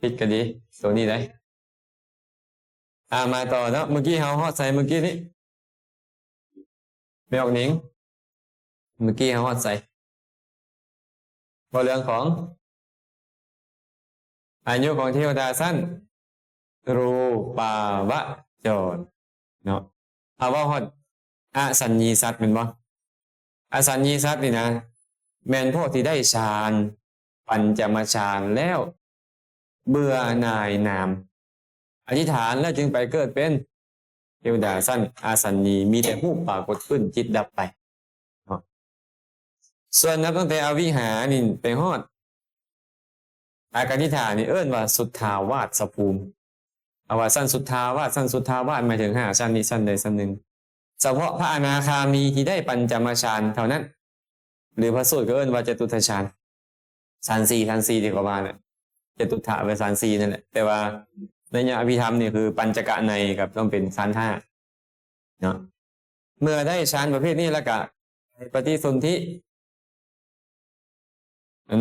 ຜິດກໍດີ ໂຕນີ້ໄດ໋. ອ່າ ມາຕໍ່ເນາະ ເມື່ອກີ້ເຮົາຮອດໃສເມື່ອກີ້ນີ້? ແມ່ອອກນິງ ເມື່ອກີ້ເຮົາຮອດໃສ? ເວົ້າເລື່ອງຂອງອາຍຸຂອງເທວະດາຊັ້ນຮູປາວະຈອນເນາະ. ເຮົາເວົ້າຮອດອະສັນຍິສັດແມ່ນບໍ່? ອະສັນຍິສັດນີ້ນະ ແມ່ນພວກທີ່ໄດ້ฌານ ປັນຈະມະฌານແລ້ວ ເບື່ອໜ່າຍນາມ ອະທິຖານແລ້ວຈຶ່ງໄປເກີດເປັນເທວະດາຊັ້ນອະສັນຍິ ມີແຕ່ຮູບປາກົດຂຶ້ນ ຈິດດັບໄປເນາະ. ສ່ວນນັບຕັ້ງແຕ່ອະວິຫານີ້ໄປຮອດອາການິຖານີ້ ເອີ້ນວ່າສຸດທາວາດສະພູມ. ເອົາວ່າຊັ້ນສຸດທາວາດ ຊັ້ນສຸດທາວາດ ໝາຍເຖິງຫ້າຊັ້ນນີ້ ຊັ້ນໃດຊັ້ນໜຶ່ງ. ສະເພາະພະອະນາຄາມີທີ່ໄດ້ປັນຈະມະຊານເທົ່ານັ້ນ ຫຼືພະສູດກໍເອີ້ນວ່າຈະຕຸດຖະຊານ ຊານສີ່ ຊານສີ່ທີ່ເຂົາວ່າແຫຼະ ຈະຕຸດຖະໄປຊານສີ່ນັ້ນແຫຼະ. ແຕ່ວ່າໃນຍະອະພິທຳນີ້ຄືປັນຈະກະໃນກໍຕ້ອງເປັນຊານຫ້າເນາະ. ເມື່ອໄດ້ຊານປະເພດນີ້ແລ້ວກະໄປປະຕິສົນທິ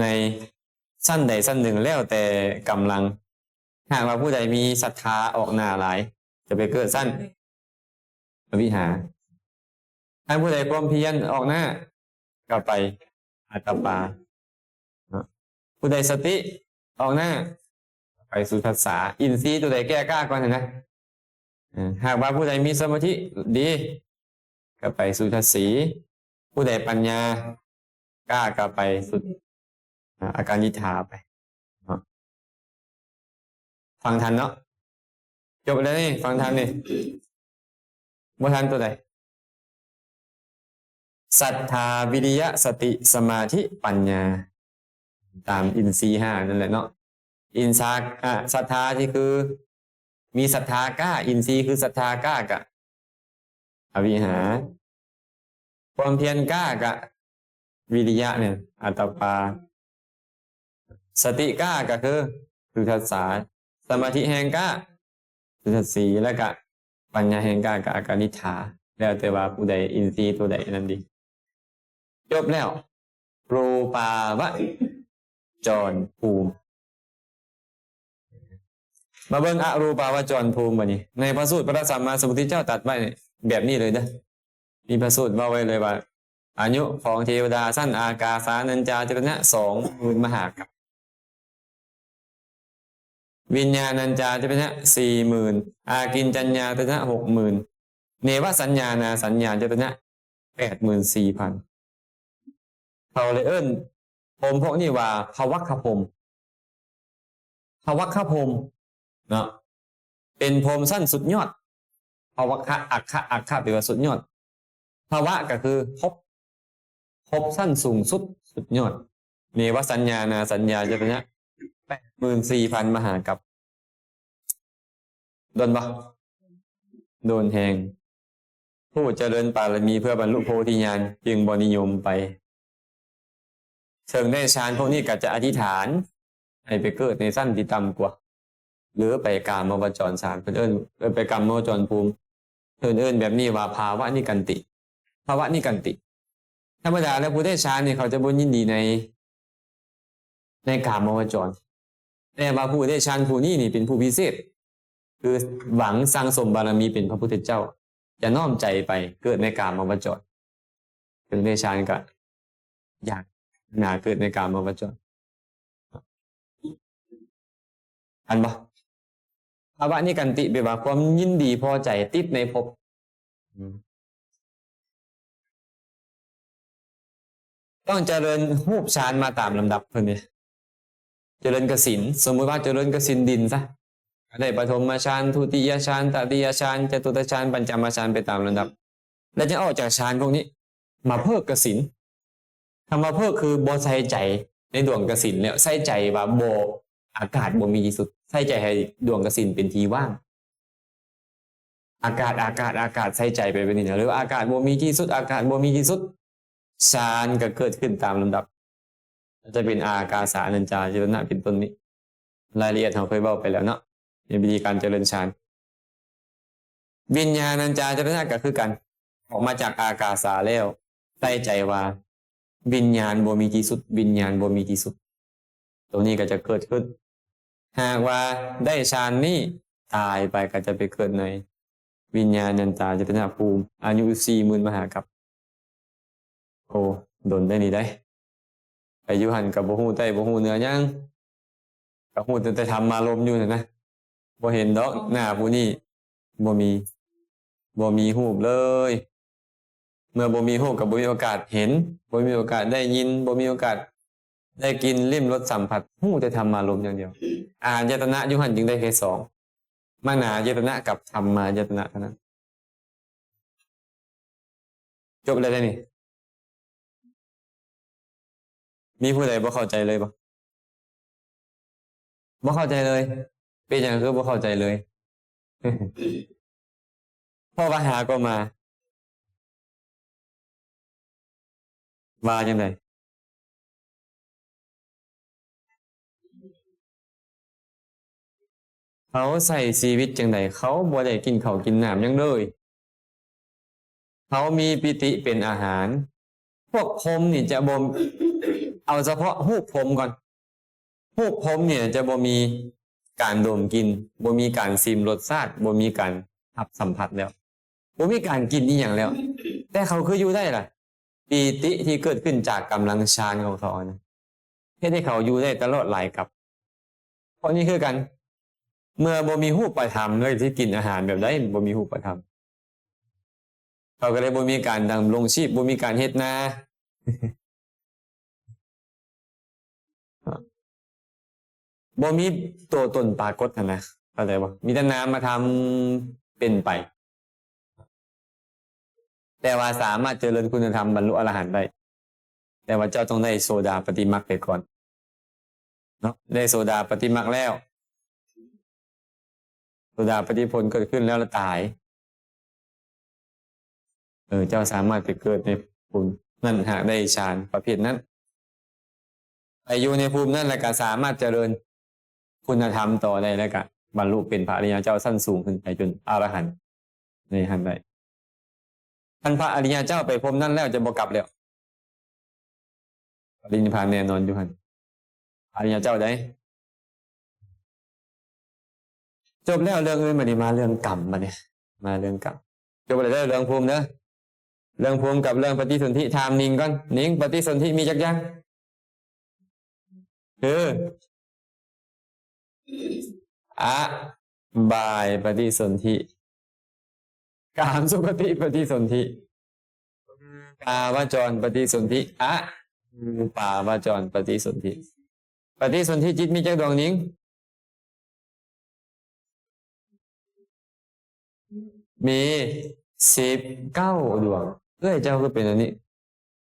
ໃນຊັ້ນໃດຊັ້ນໜຶ່ງແລ້ວແຕ່ກຳລັງ. ຫາກວ່າຜູ້ໃດມີສັດທາອອກໜ້າຫຼາຍ ຈະໄປເກີດຊັ້ນອະວິຫາ. ຖ້າຜູ້ໃດຄວາມພຽນອອກໜ້າ ກໍໄປອາຕະປາ. ຜູ້ໃດສະຕິອອກໜ້າ ໄປສຸທັດສາ. ອິນຊີຕົວໃດແກ່ກ້າກ່ອນຫັ້ນນະ. ເອີ ຫາກວ່າຜູ້ໃດມີສະມາທິດີ ກໍໄປສຸທັດສີ, ຜູ້ໃດປັນຍາກ້າກໍໄປສຸ ອາ ອາການິຖາໄປເນາະ. ຟັງທັນເນາະ? ຈົບແລ້ວນີ້ ຟັງທັນນີ້? ບໍ່ທັນຕົວໃດ? ສັດທາ ວິລິຍະ ສະຕິ ສະມາທິ ປັນຍາ ຕາມອິນຊີຫ້ານັ້ນແຫຼະເນາະ. ອິນຊາ ອະ ສັດທາທີ່ຄືມີສັດທາກ້າ, ອິນຊີຄືສັດທາກ້າກະອະວິຫາ, ຄວາມພຽນກ້າກະວິລິຍະ ແມ່ນອາຕະປາ, ສະຕິກ້າກໍຄືສຸທັດສາ, ສະມາທິແຮງກ້າສຸທັດສີ ແລ້ວກະປັນຍາແຮງກ້າກໍອາການິຖາ, ແລ້ວແຕ່ວ່າຜູ້ໃດອິນຊີຕົວໃດນັ້ນດີ. ຈົບແລ້ວ ຮູປາວະຈອນພູມ. ມາເບິ່ງອະຮູປາວະຈອນພູມບັດນີ້. ໃນພະສູດພະສຳມາສຳພຸດທະເຈົ້າຕັດໄວ້ແບບນີ້ເລີຍເດີ. ມີພະສູດເວົ້າໄວ້ເລີຍວ່າ ອາຍຸຂອງເທວະດາຊັ້ນອາກາສານັນຈາຈະຕະນະສອງໝື່ນມະຫາກັບ, ວິນຍານັນຈາຈະຕະນະສີ່ໝື່ນ, ອາກິນຈັນຍາຕະນະຫົກໝື່ນ, ເນວະສັນຍານາສັນຍາຈະຕະນະແປດໝື່ນສີ່ພັນ. ເຂົາເລີຍເອີ້ນພົມພວກນີ້ວ່າພະວັກຄະພົມ. ພະວັກຄະພົມເນາະ ເປັນພົມຊັ້ນສຸດຍອດ. ພະວັກຄະ ອັກຄະ ອັກຄະ ແປວ່າສຸດຍອດ. ພະວະກໍຄືພົບ, ພົບຊັ້ນສູງສຸດ ສຸດຍອດ. ເນວະສັນຍານາສັນຍາຈະຕະນະແປດໝື່ນສີ່ພັນມະຫາກັບ. ດົນບໍ່? ດົນແຮງ. ຜູ້ຈະເລີນບາລະມີເພື່ອບັນລຸໂພທິຍານຈຶ່ງບໍ່ນິຍົມໄປ. ເຖິງໄດ້ຊານພວກນີ້ກໍຈະອະທິຖານໃຫ້ໄປເກີດໃນຊັ້ນທີ່ຕ່ຳກວ່າ ຫຼືໄປກາມະວະຈອນສານ, ເພິ່ນເອີ້ນ ເອີ້ນໄປກາມະວະຈອນພູມ, ເພິ່ນເອີ້ນແບບນີ້ວ່າພາວະນິກັນຕິ, ພາວະນິກັນຕິ. ທຳມະດາແລ້ວຜູ້ໄດ້ຊານນີ້ເຂົາຈະບໍ່ຍິນດີໃນ ໃນກາມະວະຈອນ, ແຕ່ວ່າຜູ້ໄດ້ຊານຜູ້ນີ້ນີ້ເປັນຜູ້ພິເສດ, ຄືຫວັງສັ່ງສົມບາລະມີເປັນພະພຸດທະເຈົ້າ, ຈະນ້ອມໃຈໄປເກີດໃນກາມະວະຈອນ. ເຖິງໄດ້ຊານກໍຢາກໜາເກີດໃນກາມະວະຈອນ. ອັນບໍ່? ພາວະນິກັນຕິ ແປວ່າຄວາມຍິນດີພໍໃຈ ຕິດໃນພົບ. ຕ້ອງຈະເລີນຮູບຊານມາຕາມລຳດັບເພິ່ນເດ. ຈະເລີນກະສິນ, ສົມມຸດວ່າຈະເລີນກະສິນດິນຊະ, ກໍໄດ້ປະຖົມມະຊານ, ທຸຕິຍະຊານ, ຕະຕິຍະຊານ, ຈະຕຸດຕະຊານ, ປັນຈະມະຊານໄປຕາມລຳດັບ, ແລ້ວຈຶ່ງອອກຈາກຊານພວກນີ້ມາເພີກກະສິນ. ຄຳວ່າເພີກຄືບໍ່ໃສ່ໃຈໃນດວງກະສິນແລ້ວ, ໃສ່ໃຈວ່າບໍ່ ອາກາດບໍ່ມີທີ່ສຸດ, ໃສ່ໃຈໃຫ້ດວງກະສິນເປັນທີ່ວ່າງ. ອາກາດ ອາກາດ ອາກາດ ໃສ່ໃຈໄປແບບນີ້ນະ, ຫຼືວ່າອາກາດບໍ່ມີທີ່ສຸດ, ອາກາດບໍ່ມີທີ່ສຸດ, ຊານກໍເກີດຂຶ້ນຕາມລຳດັບ, ຈະເປັນອາກາສານັນຈາຍະຕະນະເປັນຕົ້ນນີ້. ລາຍລະອຽດເຮົາເຄີຍເວົ້າໄປແລ້ວເນາະ ໃນວິທີການຈະເລີນຊານ. ວິນຍານັນຈາຍະຕະນະກໍຄືກັນ, ອອກມາຈາກອາກາສາແລ້ວ ໃສ່ໃຈວ່າວິນຍານບໍ່ມີທີ່ສຸດ, ວິນຍານບໍ່ມີທີ່ສຸດ. ໂຕນີ້ກໍຈະເກີດຂຶ້ນ. ຫາກວ່າໄດ້ຊານນີ້ ຕາຍໄປກໍຈະໄປເກີດໃນວິນຍານຍັນຕາຍະຕະນະພູມ ອາຍຸສີ່ໝື່ນມະຫາກັບ. ໂອ້ ດົນໄດ໋ນີ້ໄດ໋ ໄປຢູ່ຫັ້ນກໍບໍ່ຮູ້ໃຕ້ບໍ່ຮູ້ເໜືອຫຍັງ ກໍຮູ້ແຕ່ທຳມາລົມຢູ່ຫັ້ນນະ ບໍ່ເຫັນດອກໜ້າຜູ້ນີ້ ບໍ່ມີ ບໍ່ມີຮູບເລີຍ. ເມື່ອບໍ່ມີຮູບກໍບໍ່ມີໂອກາດເຫັນ ບໍ່ມີໂອກາດໄດ້ຍິນ ບໍ່ມີໂອກາດໄດ້ກິ່ນ ລິ້ມ ລົດ ສຳຜັດ ຮູ້ແຕ່ທຳມາລົມຢ່າງດຽວ. ອາຫານຍະຕະນະຢູ່ຫັ້ນຈຶ່ງໄດ້ແຄ່ສອງ ມະນາຍະຕະນະກັບທຳມາຍະຕະນະເທົ່ານັ້ນ. ຈົບແລ້ວເດ້ນີ້. ມີຜູ້ໃດບໍ່ເຂົ້າໃຈເລີຍບໍ່? ບໍ່ເຂົ້າໃຈເລີຍ. ເປັນຫຍັງຄືບໍ່ເຂົ້າໃຈເລີຍ? ເພາະວ່າຫາກໍມາ. ວ່າຈັ່ງໃດ? ເຂົາໃຊ້ຊີວິດຈັ່ງໃດ? ເຂົາບໍ່ໄດ້ກິນເຂົ້າກິນນ້ຳຫຍັງເລີຍ. ເຂົາມີປີຕິເປັນອາຫານ. ພວກພົມນີ້ຈະບໍ່ ເອົາສະເພາະຮູບພົມກ່ອນ. ຮູບພົມນີ້ຈະບໍ່ມີການດົມກິ່ນ, ບໍ່ມີການຊິມລົດຊາດ, ບໍ່ມີການຮັບສຳຜັດແລ້ວ, ບໍ່ມີການກິນອີ່ຫຍັງແລ້ວ. ແຕ່ເຂົາຄືຢູ່ໄດ້ລະ? ປີຕິທີ່ເກີດຂຶ້ນຈາກກຳລັງຊານຂອງເຂົານະ ເຮັດໃຫ້ເຂົາຢູ່ໄດ້ຕະຫຼອດຫຼາຍກັບ. ເພາະນີ້ຄືກັນ, ເມື່ອບໍ່ມີຮູບປະທຳ ແລ້ວຊິກິນອາຫານແບບໃດ? ບໍ່ມີຮູບປະທຳ. ເຂົາກໍເລີຍບໍ່ມີການດຳລົງຊີບ, ບໍ່ມີການເຮັດນາ, ບໍ່ມີຕົວຕົນປາກົດຫັ້ນນະ, ເຂົ້າໃຈບໍ່? ມີແຕ່ນາມະທຳເປັນໄປ. ແຕ່ວ່າສາມາດຈະເລີນຄຸນນະທຳບັນລຸອະລະຫັນໄດ້, ແຕ່ວ່າເຈົ້າຕ້ອງໄດ້ໂສດາປະຕິມັກໄປກ່ອນເນາະ. ໄດ້ໂສດາປະຕິມັກແລ້ວ, ໂສດາປະຕິຜົນເກີດຂຶ້ນແລ້ວລະຕາຍ, ເອີ ເຈົ້າສາມາດໄປເກີດໃນພູມນັ້ນ ຫາກໄດ້ฌານປະເພດນັ້ນ. ໄປຢູ່ໃນພູມນັ້ນ ແລ້ວກໍສາມາດຈະເລີນຄຸນນະທຳຕໍ່ໄດ້ ແລ້ວກໍບັນລຸເປັນພະອະລິຍະເຈົ້າຊັ້ນສູງຂຶ້ນໄປຈົນອະລະຫັນໃນຫັ້ນໄດ້. ຄັນພະອະລິຍະເຈົ້າໄປພົມນັ້ນແລ້ວຈະບໍ່ກັບແລ້ວ, ປະລິນິບພານແນ່ນອນຢູ່ຫັ້ນ. ອະລິຍະເຈົ້າໃດ ຈົບແລ້ວເລື່ອງອື່ນ, ບັດນີ້ມາເລື່ອງກຳ, ບັດນີ້ມາເລື່ອງກຳ. ຈົບແລ້ວເດີເລື່ອງພູມເດີ, ເລື່ອງພູມກັບເລື່ອງປະຕິສົນທິ. ຖາມນິງກ່ອນ, ນິງ, ປະຕິສົນທິມີຈັກຢ່າງ? ຄື ອະບາຍປະຕິສົນທິ, ກາມສຸຄະຕິປະຕິສົນທິ, ປາວະຈອນປະຕິສົນທິ, ອະຮູປາວະຈອນປະຕິສົນທິ. ປະຕິສົນທິຈິດມີຈັກດວງ, ນິງ? ມີສິບເກົ້າດວງ. ເອື້ອຍເຈົ້າຄືເປັນອັນນີ້?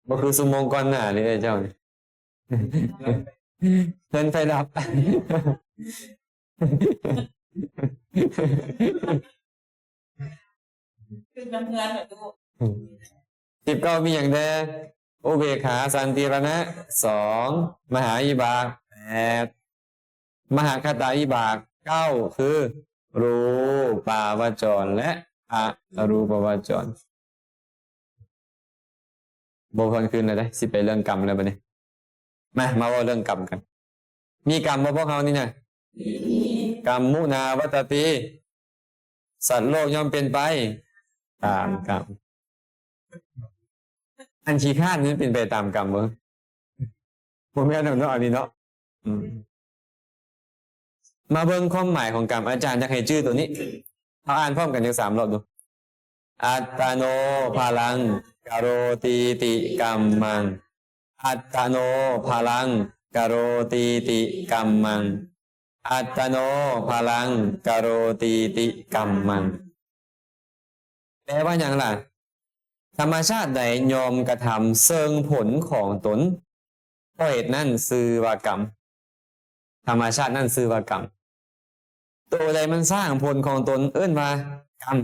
ບໍ່ຄືຊຸມໂມງກ່ອນໜ້ານີ້, ເອື້ອຍເຈົ້ານີ້ ເຮືອນໄຟດັບ. ຂຶ້ນນຳເຮືອນເດີລູກ. ສິບເກົ້າມີຫຍັງແດ່? ອຸເບກຂາ, ສັນຕິລະນະ ສອງ, ມະຫາວິບາກ ແປດ, ມະຫາຄະຕາວິບາກ ເກົ້າ ຄື ຮູປາວະຈອນ ແລະ ອະຮູປະວະຈອນ. ບໍ່ທວນຄືນແລ້ວເດ້, ຊິໄປເລື່ອງກຳແລ້ວບັດນີ້. ມາ, ມາເວົ້າເລື່ອງກຳກັນ. ມີກຳບໍ່ພວກເຮົານີ້ນະ? ກຳມຸນາວັດຕະຕິ, ສັດໂລກຍ່ອມເປັນໄປຕາມກຳ. ອັນຂີ້ຄ້ານນີ້ເປັນໄປຕາມກຳບໍ່? ບໍ່ແມ່ນດອກເນາະ ອັນນີ້ເນາະ. ອືມ. ມາເບິ່ງຄວາມໝາຍຂອງກຳ. ອາຈານຢາກໃຫ້ຈື່ໂຕນີ້. ເຮົາອ່ານພ້ອມກັນຈັກສາມລອບດູ. ອັດຕະໂນພະລັງກະໂຣຕີຕິກຳມັງ. ອັດຕະໂນພະລັງກະໂຣຕີຕິກຳມັງ. ອັດຕະໂນພະລັງກະໂຣຕີຕິກຳມັງ. ແປວ່າຫຍັງລະ? ທຳມະຊາດໃດຍ່ອມກະທຳເຊິ່ງຜົນຂອງຕົນ, ເພາະເຫດນັ້ນຊື່ວ່າກຳ. ທຳມະຊາດນັ້ນຊື່ວ່າກຳ. ໂຕໃດມັນສ້າງຜົນຂອງຕົນເອີ້ນວ່າກຳ.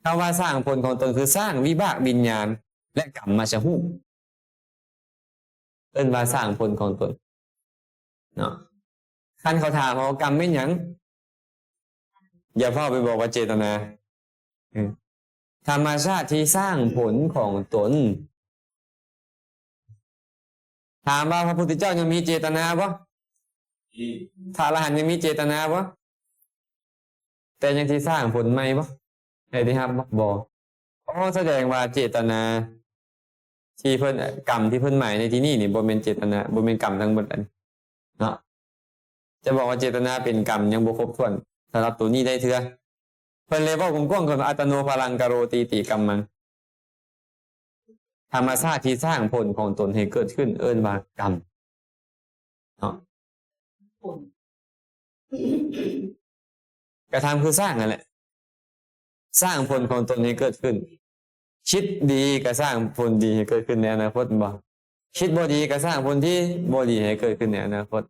ຄຳວ່າສ້າງຜົນຂອງຕົນຄືສ້າງວິບາກວິນຍານ ແລະ ກຳມະຊະຮູບ. ເອີ້ນວ່າສ້າງຜົນຂອງຕົນເນາະ. ຄັນເຂົາຖາມເຮົາວ່າກຳແມ່ນຫຍັງ? ຢ່າຟ້າວໄປບອກວ່າເຈຕະນາ. ເອີ ທຳມະຊາດທີ່ສ້າງຜົນຂອງຕົນ. ຖາມວ່າພະພຸດທະເຈົ້າຍັງມີເຈຕະນາບໍ່? ພະອະລະຫັນຍັງມີເຈຕນາບໍ່? ແຕ່ຍັງຊິສ້າງຜົນໃໝ່ບໍ່? ໃຫ້ໄດ້ຮັບບໍ່? ບໍ່. ອໍ ສະແດງວ່າເຈຕນາທີ່ເພິ່ນ ກຳທີ່ເພິ່ນໝາຍໃນທີ່ນີ້ນີ້ ບໍ່ແມ່ນເຈຕນາ ບໍ່ແມ່ນກຳທັງໝົດອັນເນາະ. ຈະບອກວ່າເຈຕນາເປັນກຳຍັງບໍ່ຄົບຖ້ວນສຳລັບໂຕນີ້ໄດ້ເທື່ອ. ເພິ່ນເລີຍເວົ້າກວ້າງໆ ເອີ້ນວ່າ ອັດຕະໂນພະລັງກະໂຣຕີຕິກຳມັງ. ທຳມະຊາດທີ່ສ້າງຜົນຂອງຕົນໃຫ້ເກີດຂຶ້ນເອີ້ນວ່າກຳເນາະ. ກະທຳຄືສ້າງນັ້ນແຫຼະ ສ້າງຜົນຂອງຕົນໃຫ້ເກີດຂຶ້ນ. ຄິດດີກະສ້າງຜົນດີໃຫ້ເກີດຂຶ້ນໃນອະນາຄົດ ແມ່ນບໍ່? ຄິດບໍ່ດີກະສ້າງຜົນທີ່ບໍ່ດີໃຫ້ເກີດຂຶ້ນໃນອະນາຄົດ.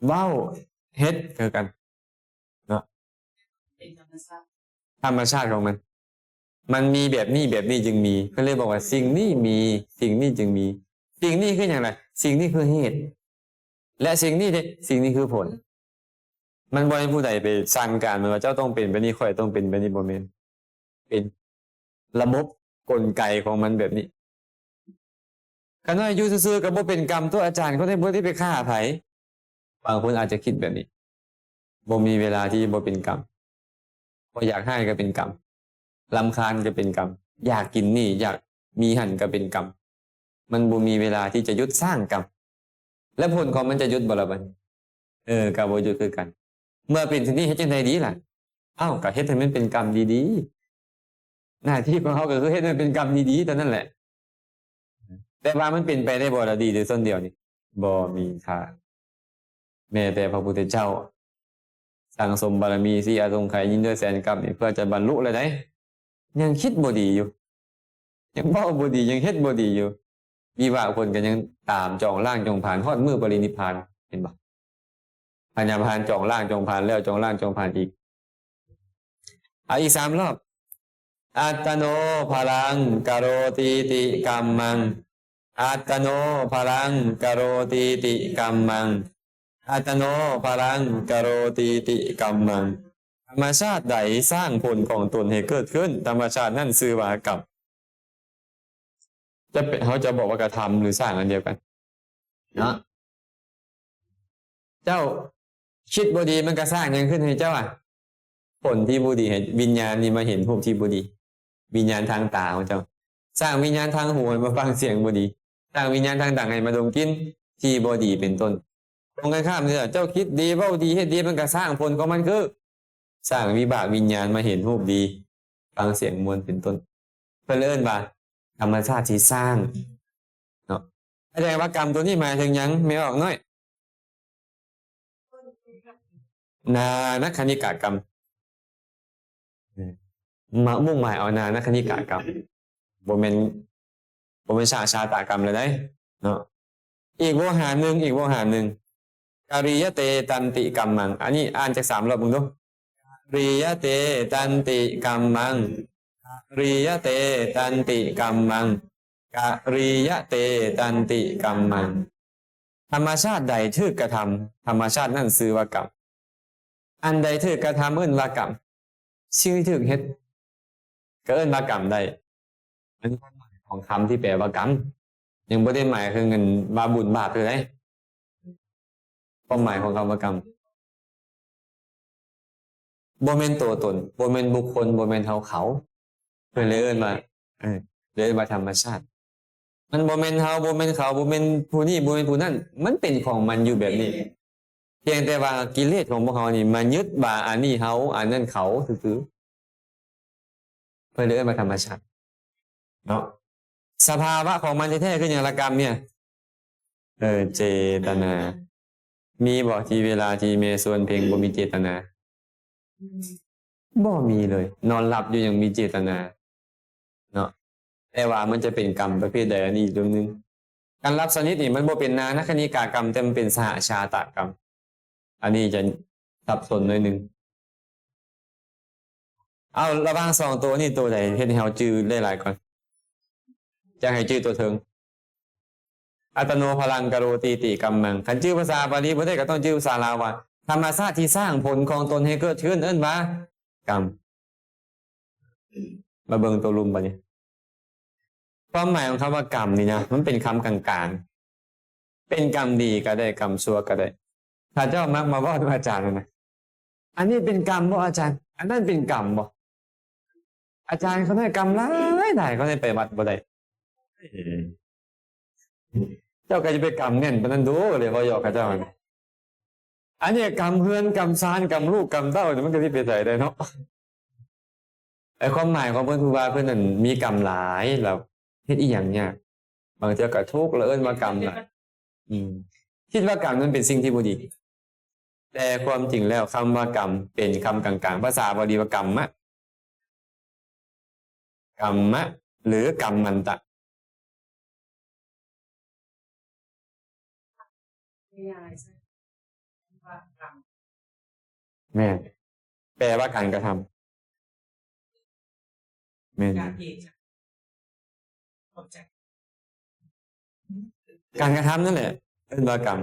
ເວົ້າເຮັດຄືກັນເນາະ ເປັນທຳມະຊາດ ທຳມະຊາດຂອງມັນ. ມັນມີແບບນີ້ ແບບນີ້ຈຶ່ງມີ. ເພິ່ນເລີຍບອກວ່າສິ່ງນີ້ມີ ສິ່ງນີ້ຈຶ່ງມີ. ສິ່ງນີ້ຄືຫຍັງລະ? ສິ່ງນີ້ຄືເຫດ ແລະ ສິ່ງນີ້ເດ? ສິ່ງນີ້ຄືຜົນ. ມັນບໍ່ໃຫ້ຜູ້ໃດໄປສັ່ງການມັນວ່າເຈົ້າຕ້ອງເປັນແບບນີ້ ຂ້ອຍຕ້ອງເປັນແບບນີ້ ບໍ່ແມ່ນ. ເປັນລະບົບກົນໄກຂອງມັນແບບນີ້. ຂະນ້ອຍຢູ່ຊື່ໆ ກໍບໍ່ເປັນກຳຕົວະອາຈານ ເຂົາໄດ້ ບໍ່ໄດ້ໄປຂ້າໃຜ. ບາງຄົນອາດຈະຄິດແບບນີ້ ບໍ່ມີເວລາທີ່ຈະບໍ່ເປັນກຳ. ບໍ່ຢາກຮ້າຍກໍເປັນກຳ, ລຳຄານກໍເປັນກຳ, ຢາກກິນນີ້ ຢາກມີຫັ້ນກໍເປັນກຳ. ມັນບໍ່ມີເວລາທີ່ຈະຢຸດສ້າງກຳ. ແລະ ຜົນຂອງມັນຈະຢຸດບໍ່ລະບັດນີ້? ເອີ ກໍບໍ່ຢຸດຄືກັນ. ເມື່ອເປັນເຊັ່ນນີ້ເຮັດຈັ່ງໃດດີລະ? ເອົ້າ ກໍເຮັດໃຫ້ມັນເປັນກຳດີໆ. ໜ້າທີ່ຂອງເຮົາກໍຄືເຮັດໃຫ້ມັນເປັນກຳດີໆເທົ່ານັ້ນແຫຼະ. ແຕ່ວ່າມັນເປັນໄປໄດ້ບໍ່ລະ ດີແຕ່ສ່ວນດຽວນີ້? ບໍ່ມີທາງ. ແມ້ແຕ່ພະພຸດທະເຈົ້າສັ່ງສົມບາລະມີສີ່ອະສົງໄຂຍິງດ້ວຍແສນກັບນີ້ ເພື່ອຈະບັນລຸແລ້ວໃດ໋ ຍັງຄິດບໍ່ດີຢູ່ ຍັງເວົ້າບໍ່ດີ ຍັງເຮັດບໍ່ດີຢູ່. ວິບາກຜົນກໍຍັງຕາມຈອງລ້າງຈອງຜານຮອດມື້ປະລິນິບພານ ເຫັນບໍ່? ພະນິບພານຈອງລ້າງຈອງຜານແລ້ວ ຈອງລ້າງຈອງຜານອີກ. ເອົາອີກສາມລອບ. ອັດຕະໂນພະລັງກະໂຣຕີຕິກຳມັງ. ອັດຕະໂນພະລັງກະໂຣຕີຕິກຳມັງ. ອັດຕະໂນພະລັງກະໂຣຕີຕິກຳມັງ. ທຳມະຊາດໃດສ້າງຜົນຂອງຕົນໃຫ້ເກີດຂຶ້ນ, ທຳມະຊາດນັ້ນຊື່ວ່າກຳ. ຈະເປັນ ເຮົາຈະບອກວ່າກະທຳ ຫຼື ສ້າງອັນດຽວກັນເນາະ. ເຈົ້າຄິດບໍ່ດີ ມັນກະສ້າງຫຍັງຂຶ້ນໃຫ້ເຈົ້າອະ? ຜົນທີ່ບໍ່ດີ ໃຫ້ວິນຍານນີ້ມາເຫັນຮູບທີ່ບໍ່ດີ. ວິນຍານທາງຕາຂອງເຈົ້າ ສ້າງວິນຍານທາງຫູໃຫ້ມາຟັງສຽງບໍ່ດີ, ສ້າງວິນຍານທາງດັງໃຫ້ມາດົມກິ່ນທີ່ບໍ່ດີເປັນຕົ້ນ. ກົງກັນຂ້າມເດີ ເຈົ້າຄິດດີ ເວົ້າດີ ເຮັດດີ ມັນກະສ້າງຜົນຂອງມັນຄື ສ້າງວິບາກວິນຍານມາເຫັນຮູບດີ ຟັງສຽງມ່ວນເປັນຕົ້ນ. ເພິ່ນເອີ້ນວ່າທຳມະຊາດທີ່ສ້າງເນາະ. ສະແດງວ່າກຳໂຕນີ້ໝາຍເຖິງຫຍັງ ແມ່ອອກນ້ອຍ? ນານັກຄະນິກະກຳ. ມາມຸ່ງໝາຍເອົານານັກຄະນິກະກຳ ບໍ່ແມ່ນ ບໍ່ແມ່ນຊາ ຊາຕະກຳແລ້ວໃດ໋ເນາະ. ອີກໂວຫານໜຶ່ງ ອີກໂວຫານໜຶ່ງ ກະຣິຍະເຕຕັນຕິກຳມັງ. ອັນນີ້ອ່ານຈັກສາມລອບເບິ່ງດູ. ກະຣິຍະເຕຕັນຕິກຳມັງ. ກະຣິຍະເຕຕັນຕິກຳມັງ. ກະຣິຍະເຕຕັນຕິກຳມັງ. ທຳມະຊາດໃດຖືກກະທຳ ທຳມະຊາດນັ້ນຊື່ວ່າກຳ. ອັນໃດຖືກກະທຳເອີ້ນວ່າກຳ. ສິ່ງທີ່ຖືກເຮັດກໍເອີ້ນວ່າກຳໄດ້. ອັນນີ້ຄວາມໝາຍຂອງຄຳທີ່ແປວ່າກຳ ຍັງບໍ່ໄດ້ໝາຍເຖິງອັນວ່າບຸນບາບເທື່ອໃດ໋. ຄວາມໝາຍຂອງຄຳວ່າກຳ ບໍ່ແມ່ນຕົວຕົນ ບໍ່ແມ່ນບຸກຄົນ ບໍ່ແມ່ນເຮົາເຂົາ. ເພິ່ນເລີຍເອີ້ນວ່າ ເອີ ເລີຍເອີ້ນວ່າທຳມະຊາດ. ມັນບໍ່ແມ່ນເຮົາ ບໍ່ແມ່ນເຂົາ ບໍ່ແມ່ນຜູ້ນີ້ ບໍ່ແມ່ນຜູ້ນັ້ນ ມັນເປັນຂອງມັນຢູ່ແບບນີ້. ພຽງແຕ່ວ່າກິເລດຂອງພວກເຮົານີ້ມາຍຶດວ່າອັນນີ້ເຮົາ ອັນນັ້ນເຂົາຊື່ໆ. ເພິ່ນເອີ້ນວ່າທຳມະຊາດເນາະ. ສະພາວະຂອງມັນແທ້ໆຄືຫຍັງລະກຳນີ້? ເອີ ເຈຕະນາ. ມີບໍ່ທີ່ເວລາທີ່ແມ່ຊວນເພງບໍ່ມີເຈຕະນາ? ບໍ່ມີເລີຍ. ນອນຫຼັບຢູ່ຍັງມີເຈຕະນາເນາະ. ແຕ່ວ່າມັນຈະເປັນກຳປະເພດໃດ ອັນນີ້ອີກເລື່ອງໜຶ່ງ. ການຫຼັບສະໜິດນີ້ມັນບໍ່ເປັນນານັກຄະນິກາກຳ ແຕ່ມັນເປັນສະຫະຊາຕະກຳ. ອັນນີ້ຈະສັບສົນໜ້ອຍໜຶ່ງ. ເອົາ ລະຫວ່າງສອງໂຕນີ້ ໂຕໃດເຮັດໃຫ້ເຮົາຈື່ໄດ້ຫຼາຍກ່ອນ? ຢາກໃຫ້ຈື່ໂຕເທິງ. ອັດຕະໂນພະລັງກະໂຣຕີຕິກຳມັງ. ຄັນຈື່ພາສາບາລີບໍ່ໄດ້ ກໍຕ້ອງຈື່ພາສາລາວວ່າ ທຳມະຊາດທີ່ສ້າງຜົນຂອງຕົນໃຫ້ເກີດຂຶ້ນເອີ້ນວ່າກຳ. ມາເບິ່ງໂຕລຸ່ມບາດນີ້. ຄວາມໝາຍຂອງຄຳວ່າກຳນີ້ນະ ມັນເປັນຄຳກາງໆ. ເປັນກຳດີກໍໄດ້ ກຳຊົ່ວກໍໄດ້. ເຈົ້າມັກມາເວົ້ານຳອາຈານນະ ອັນນີ້ເປັນກຳບໍ່ອາຈານ? ອັນນັ້ນເປັນກຳບໍ່? ອາຈານເຂົາໃຫ້ກຳຫຼາຍໆ ເຂົາໃຫ້ໄປວັດບໍ່ໄດ້. ເຈົ້າກໍຈະໄປກຳແໜ້ນປານນັ້ນໂດ ເລີຍເວົ້າຫຍອກເຂົາເຈົ້າ. ອັນນີ້ກຳເຮືອນ ກຳຊານ ກຳລູກ ກຳເຕົ້າ ມັນກໍຊິໄປໃສໄດ້ເນາະ. ແຕ່ຄວາມໝາຍຂອງເພິ່ນຄືວ່າເພິ່ນນັ້ນມີກຳຫຼາຍ ແລ້ວເຮັດອີ່ຫຍັງຍາກ. ບາງເທື່ອກໍທຸກ ແລ້ວເອີ້ນວ່າກຳຫຼາຍ. ອືມ ຄິດວ່າກຳນັ້ນເປັນສິ່ງທີ່ບໍ່ດີ. ແຕ່ຄວາມຈິງແລ້ວ ຄຳວ່າກຳເປັນຄຳກາງໆ. ພາສາບາລີວ່າກຳມະ ກຳມະ ຫຼື ກຳມັນຕະ. ແມ່ນ ແປວ່າການກະທຳ. ແມ່ນ ການກະທຳນັ້ນແຫຼະເອີ້ນວ່າກຳ.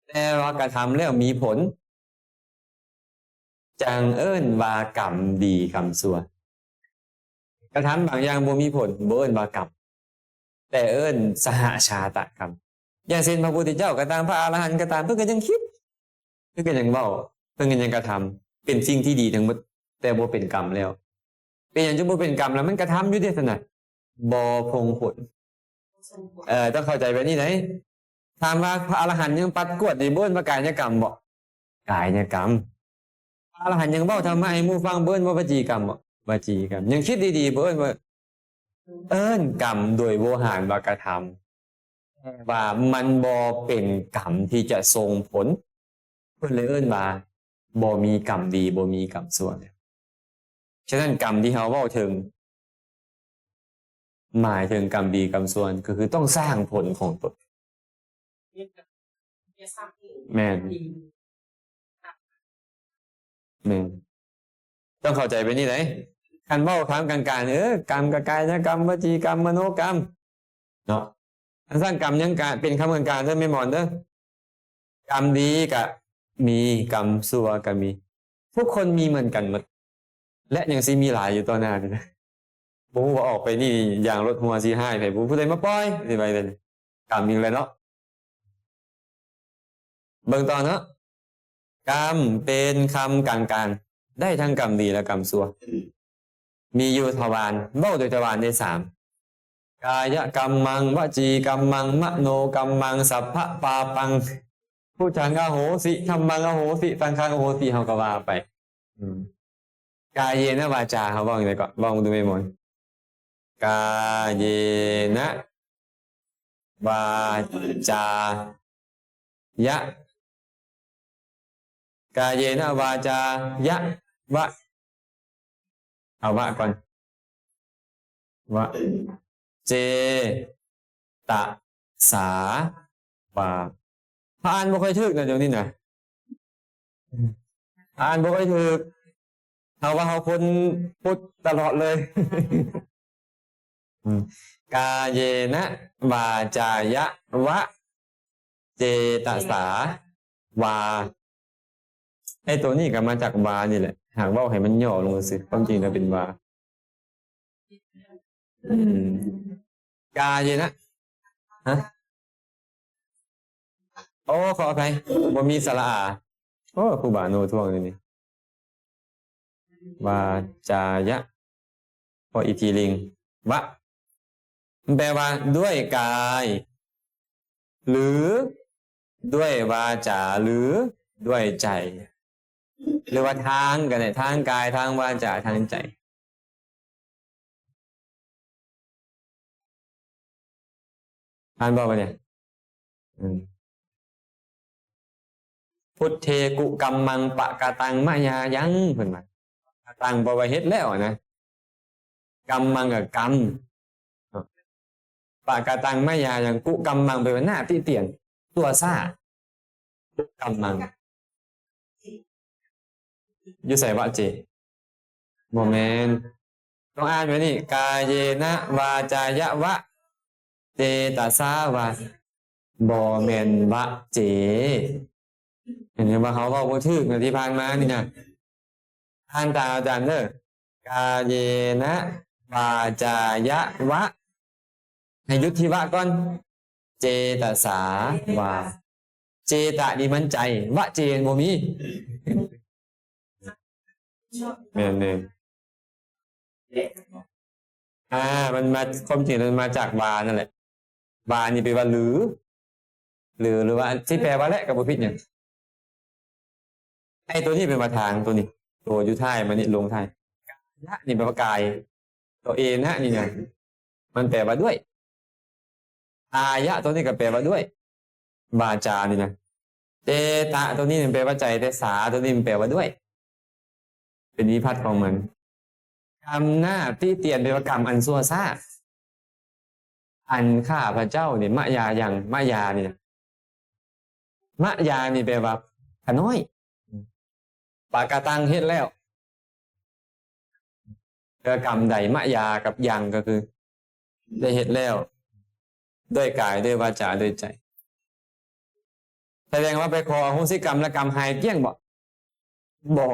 ແຕ່ວ່າກະທຳແລ້ວມີຜົນ ຈັ່ງເອີ້ນວ່າກຳດີກຳຊົ່ວ. ກະທຳບາງຢ່າງບໍ່ມີຜົນ ບໍ່ເອີ້ນວ່າກຳ ແຕ່ເອີ້ນສະຫະຊາຕະກຳ. ຢ່າງເຊັ່ນ ພະພຸດທະເຈົ້າກໍຕາມ ພະອະລະຫັນກໍຕາມ ເພິ່ນກໍຍັງຄິດ ເພິ່ນກໍຍັງເວົ້າ ເພິ່ນກໍຍັງກະທຳ ເປັນສິ່ງທີ່ດີທັງໝົດ ແຕ່ບໍ່ເປັນກຳແລ້ວ. ເປັນຫຍັງຈຶ່ງບໍ່ເປັນກຳລະ? ມັນກະທຳຢູ່ເດຊັ້ນນະ ບໍ່ສົ່ງຜົນ. ເອີ ຕ້ອງເຂົ້າໃຈແບບນີ້ໄດ໋. ຖາມວ່າພະອະລະຫັນຍັງປັດກວາດນີ້ ບໍ່ເອີ້ນວ່າກາຍະກຳບໍ? ກາຍະກຳ. ພະອະລະຫັນຍັງເວົ້າທຳມະໃຫ້ໝູ່ຟັງ ບໍ່ເອີ້ນວ່າວະຈີກຳບໍ? ວະຈີກຳ. ຍັງຄິດດີໆ ບໍ່ເອີ້ນວ່າ ເອີ້ນກຳໂດຍໂວຫານວ່າກະທຳ ແຕ່ວ່າມັນບໍ່ເປັນກຳທີ່ຈະສົ່ງຜົນ ເພິ່ນເລີຍເອີ້ນວ່າບໍ່ມີກຳດີ ບໍ່ມີກຳຊົ່ວ. ສະນັ້ນ ກຳທີ່ເຮົາເວົ້າເຖິງ ໝາຍເຖິງກຳດີກຳຊົ່ວ ກໍຄືຕ້ອງສ້າງຜົນຂອງຕົນ. ແມ່ນ ແມ່ນ ຕ້ອງເຂົ້າໃຈແບບນີ້ໄດ໋. ຄັນເວົ້າຄຳກາງໆ ເອີ ກຳກະກາຍະກຳ ວະຈີກຳ ມະໂນກຳ ເນາະ. ອັນຊັ້ນກຳຍັງກະເປັນຄຳກາງໆເດີແມ່ໝອນເດີ. ກຳດີກະມີ ກຳຊົ່ວກະມີ ທຸກຄົນມີເໝືອນກັນໝົດ ແລະ ຍັງຊິມີຫຼາຍຢູ່ຕໍ່ໜ້ານີ້ນະ. ບໍ່ຮູ້ວ່າອອກໄປນີ້ຢາງລົດຮົ່ວຊິຮ້າຍໃຜ ບໍ່ຮູ້ຜູ້ໃດມາປ່ອຍ ຊິໄປເລີຍ. ກຳອີກແລ້ວເນາະ. ເບິ່ງຕໍ່ເນາະ. ກຳເປັນຄຳກາງໆ ໄດ້ທັງກຳດີ ແລະ ກຳຊົ່ວ. ມີຢູ່ທະວານ ເວົ້າໂດຍທະວານໄດ້ສາມ ກາຍະກຳມັງ ວະຈີກຳມັງ ມະໂນກຳມັງ ສັບພະປາປັງ ພຸດທັງອະໂຫສິ ທຳມັງອະໂຫສິ ສັງຄັງອະໂຫສິ ເຮົາກໍວ່າໄປ. ອືມ ກາເຍນະວາຈາ ເຮົາເວົ້າຈັ່ງໃດເກາະ? ເວົ້າເບິ່ງດູແມ່ໝອນ. ກາເຍນະວາຈາຍະ ກາເຍນະວາຈາຍະວະ ເອົາວະກ່ອນ ວະ ເຈຕະສາວາ. ຖ້າອ່ານບໍ່ຄ່ອຍຖືກນະ ດຽວນີ້ນະ ອ່ານບໍ່ຄ່ອຍຖືກ. ເຮົາວ່າເຮົາຄົນພຸດຕະຫຼອດເລີຍ. ອືມ ກາເຍນະວາຈາຍະວະ ເຈຕະສາວາ. ໄອ້ໂຕນີ້ກໍມາຈາກວານີ້ແຫຼະ ຫາກເວົ້າໃຫ້ມັນຫຍໍ້ລົງຊື່ໆ ຄວາມຈິງແລ້ວເປັນວາ. ອືມ ກາເຍນະ ຮະ? ໂອ້ ຂໍອະໄພ ບໍ່ມີສະຫຼະອາ. ໂອ້ ຄູບາໂນທ້ວງຢູ່ນີ້. ວາຈາຍະ ພໍອີກທີລິງ ວະ ມັນແປວ່າດ້ວຍກາຍ ຫຼື ດ້ວຍວາຈາ ຫຼື ດ້ວຍໃຈ ຫຼືວ່າທາງກໍໄດ້ ທາງກາຍ ທາງວາຈາ ທາງໃຈ. ອ່ານບໍ່ບັດນີ້? ອືມ ພຸດເທກຸກຳມັງ ປະກະຕັງມະຍາຍັງ ເພິ່ນວ່າ ກະຕັງ ແປວ່າເຮັດແລ້ວນະ ກຳມັງກໍກຳ ປະກະຕັງມະຍາຍັງ ກຸກຳມັງ ແປວ່າໜ້າຕິຕຽນ ຕົວະຊ້າ ກຸກຳມັງ. ຢູ່ໃສວະເຈ? ບໍ່ແມ່ນ ຕ້ອງອ່ານແບບນີ້ ກາເຍນະວາຈາຍະວະ ເຈຕະສາວາ. ບໍ່ແມ່ນວະເຈ. ເຫັນບໍ່ ເຮົາເວົ້າບໍ່ຖືກນະ ທີ່ຜ່ານມານີ້ນະ. ອ່ານຕາມອາຈານເດີ ກາເຍນະວາຈາຍະວະ ໃຫ້ຢຸດທີ່ວະກ່ອນ ເຈຕະສາວາ. ເຈຕະນີ້ມັນໃຈ ວະເຈບໍ່ມີ. ແມ່ນເດ້. ອ່າ ມັນມາ ຄວາມຈິງມັນມາຈາກວານັ້ນແຫຼະ. ວານີ້ແປວ່າຫຼື ຫຼື ຫຼືວ່າທີ່ແປວ່າແລະກໍບໍ່ຜິດຫຍັງ. ໄອ້ຕົວນີ້ເປັນວ່າທາງ ຕົວນີ້ ຕົວຢູ່ທ້າຍມັນນີ້ ລົງທ້າຍ. ກາຍະນີ້ແປວ່າກາຍ. ຕົວເອນະນີ້ນະ ມັນແປວ່າດ້ວຍ. ອາຍະຕົວນີ້ກໍແປວ່າດ້ວຍ ວາຈານີ້ນະ. ເຈຕະຕົວນີ້ມັນແປວ່າໃຈ ແຕ່ສາຕົວນີ້ມັນແປວ່າດ້ວຍ ເປັນວິພັດຂອງມັນ. ກຳນາຕິຕຽນ ແປວ່າກຳອັນຊົ່ວຊ້າ. ອັນຂ້າພະເຈົ້ານີ້ ມະຍາຍັງ ມະຍານີ້ນະ ມະຍານີ້ແປວ່າຂ້ານ້ອຍ. ປະກະຕັງ ເຮັດແລ້ວ. ແຕ່ວ່າກຳໃດ ມະຍາກັບຍັງກໍຄືໄດ້ເຮັດແລ້ວ ດ້ວຍກາຍ ດ້ວຍວາຈາ ດ້ວຍໃຈ. ສະແດງວ່າໄປຂໍອະໂຫສິກຳ ແລ້ວກຳຫາຍກ້ຽງບໍ່? ບໍ່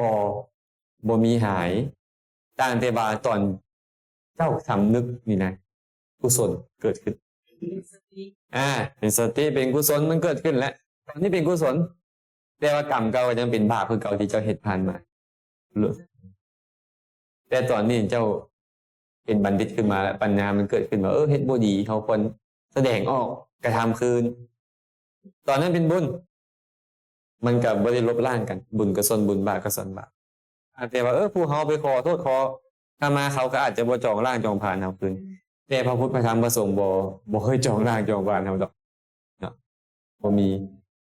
ບໍ່ມີຫາຍ. ຕ່າງແຕ່ວ່າຕອນເຈົ້າສຳນຶກນີ້ນະ ກຸສົນເກີດຂຶ້ນ. ອ່າ ເປັນສະຕິ ເປັນກຸສົນ ມັນເກີດຂຶ້ນແລ້ວ. ຕອນນີ້ເປັນກຸສົນ ແຕ່ວ່າກຳເກົ່າກໍຍັງເປັນບາບຄືເກົ່າທີ່ເຈົ້າເຮັດຜ່ານມາ. ແຕ່ຕອນນີ້ເຈົ້າເປັນບັນດິດຂຶ້ນມາແລ້ວ ປັນຍາມັນເກີດຂຶ້ນວ່າ ເອີ ເຮັດບໍ່ດີ ເຮົາຄວນສະແດງອອກ ກະທຳຄືນ. ຕອນນັ້ນເປັນບຸນ ມັນກໍບໍ່ໄດ້ລົບລ້າງກັນ ບຸນກໍສ່ວນບຸນ ບາບກໍສ່ວນບາບ. ອາດແຕ່ວ່າ ເອີ ຜູ້ເຮົາໄປຂໍໂທດຂໍຂະມາເຂົາ ກໍອາດຈະບໍ່ຈອງລ້າງຈອງຜານເຮົາຄືນ. ແຕ່ພະພຸດ ພະທຳ ພະສົງ ບໍ່ ບໍ່ເຄີຍຈອງລ້າງຈອງຜານເຮົາດອກເນາະ ບໍ່ມີ.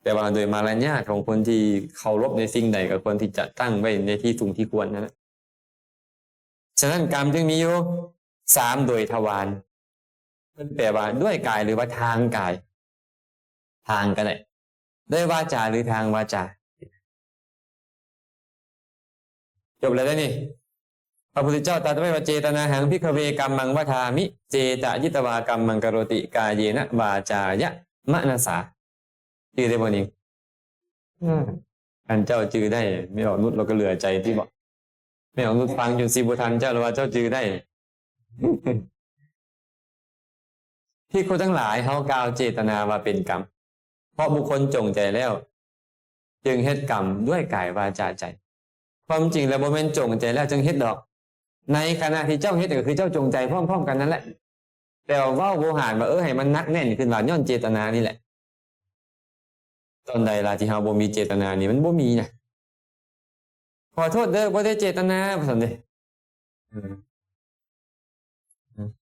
ແຕ່ວ່າໂດຍມາລະຍາດຂອງຄົນທີ່ເຄົາລົບໃນສິ່ງໃດ ກໍຄວນທີ່ຈະຕັ້ງໄວ້ໃນທີ່ສູງທີ່ຄວນນັ້ນແຫຼະ. ສະນັ້ນ ກຳຈຶ່ງມີຢູ່ສາມໂດຍທະວານ ເພິ່ນແປວ່າດ້ວຍກາຍ ຫຼືວ່າທາງກາຍ ທາງກໍໄດ້ ດ້ວຍວາຈາ ຫຼືທາງວາຈາ. ຈົບແລ້ວເດ້ນີ້. ພະພຸດທະເຈົ້າຕັດໄວ້ວ່າ ເຈຕະນາຫັງ ພິກຂະເວ ກຳມັງ ວະທາມິ ເຈຕະຍິດຕະວາ ກຳມັງ ກະໂຣຕິ ກາເຍນະ ວາຈາຍະ ມະນະສາ. ຈື່ໄດ້ບໍ່ນີ້? ອືມ ຄັນເຈົ້າຈື່ໄດ້ ແມ່ອອກນຸດລາວກໍເຫຼືອໃຈຕິເບາະ. ແມ່ອອກນຸດຟັງຈົນຊິບໍ່ທັນເຈົ້າ ລາວວ່າເຈົ້າຈື່ໄດ້. ພິກຂຸທັງຫຼາຍ, ເຮົາກ່າວເຈຕະນາວ່າເປັນກຳ, ເພາະບຸກຄົນຈົງໃຈແລ້ວຈຶ່ງເຮັດກຳດ້ວຍກາຍ ວາຈາ ໃຈ. ຄວາມຈິງແລ້ວບໍ່ແມ່ນຈົງໃຈແລ້ວຈຶ່ງເຮັດດອກ. ໃນຂະນະທີ່ເຈົ້າເຮັດກໍຄືເຈົ້າຈົງໃຈພ້ອມໆກັນນັ້ນແຫຼະ, ແຕ່ວ່າເວົ້າໂວຫານວ່າ ເອີ ໃຫ້ມັນໜັກແໜ້ນຂຶ້ນວ່າຍ້ອນເຈຕະນານີ້ແຫຼະ. ຕອນໃດລະທີ່ເຮົາບໍ່ມີເຈຕະນານີ້? ມັນບໍ່ມີນະ. ຂໍໂທດເດີ ບໍ່ໄດ້ເຈຕະນາ ວ່າຊັ້ນເດ້. ເອີ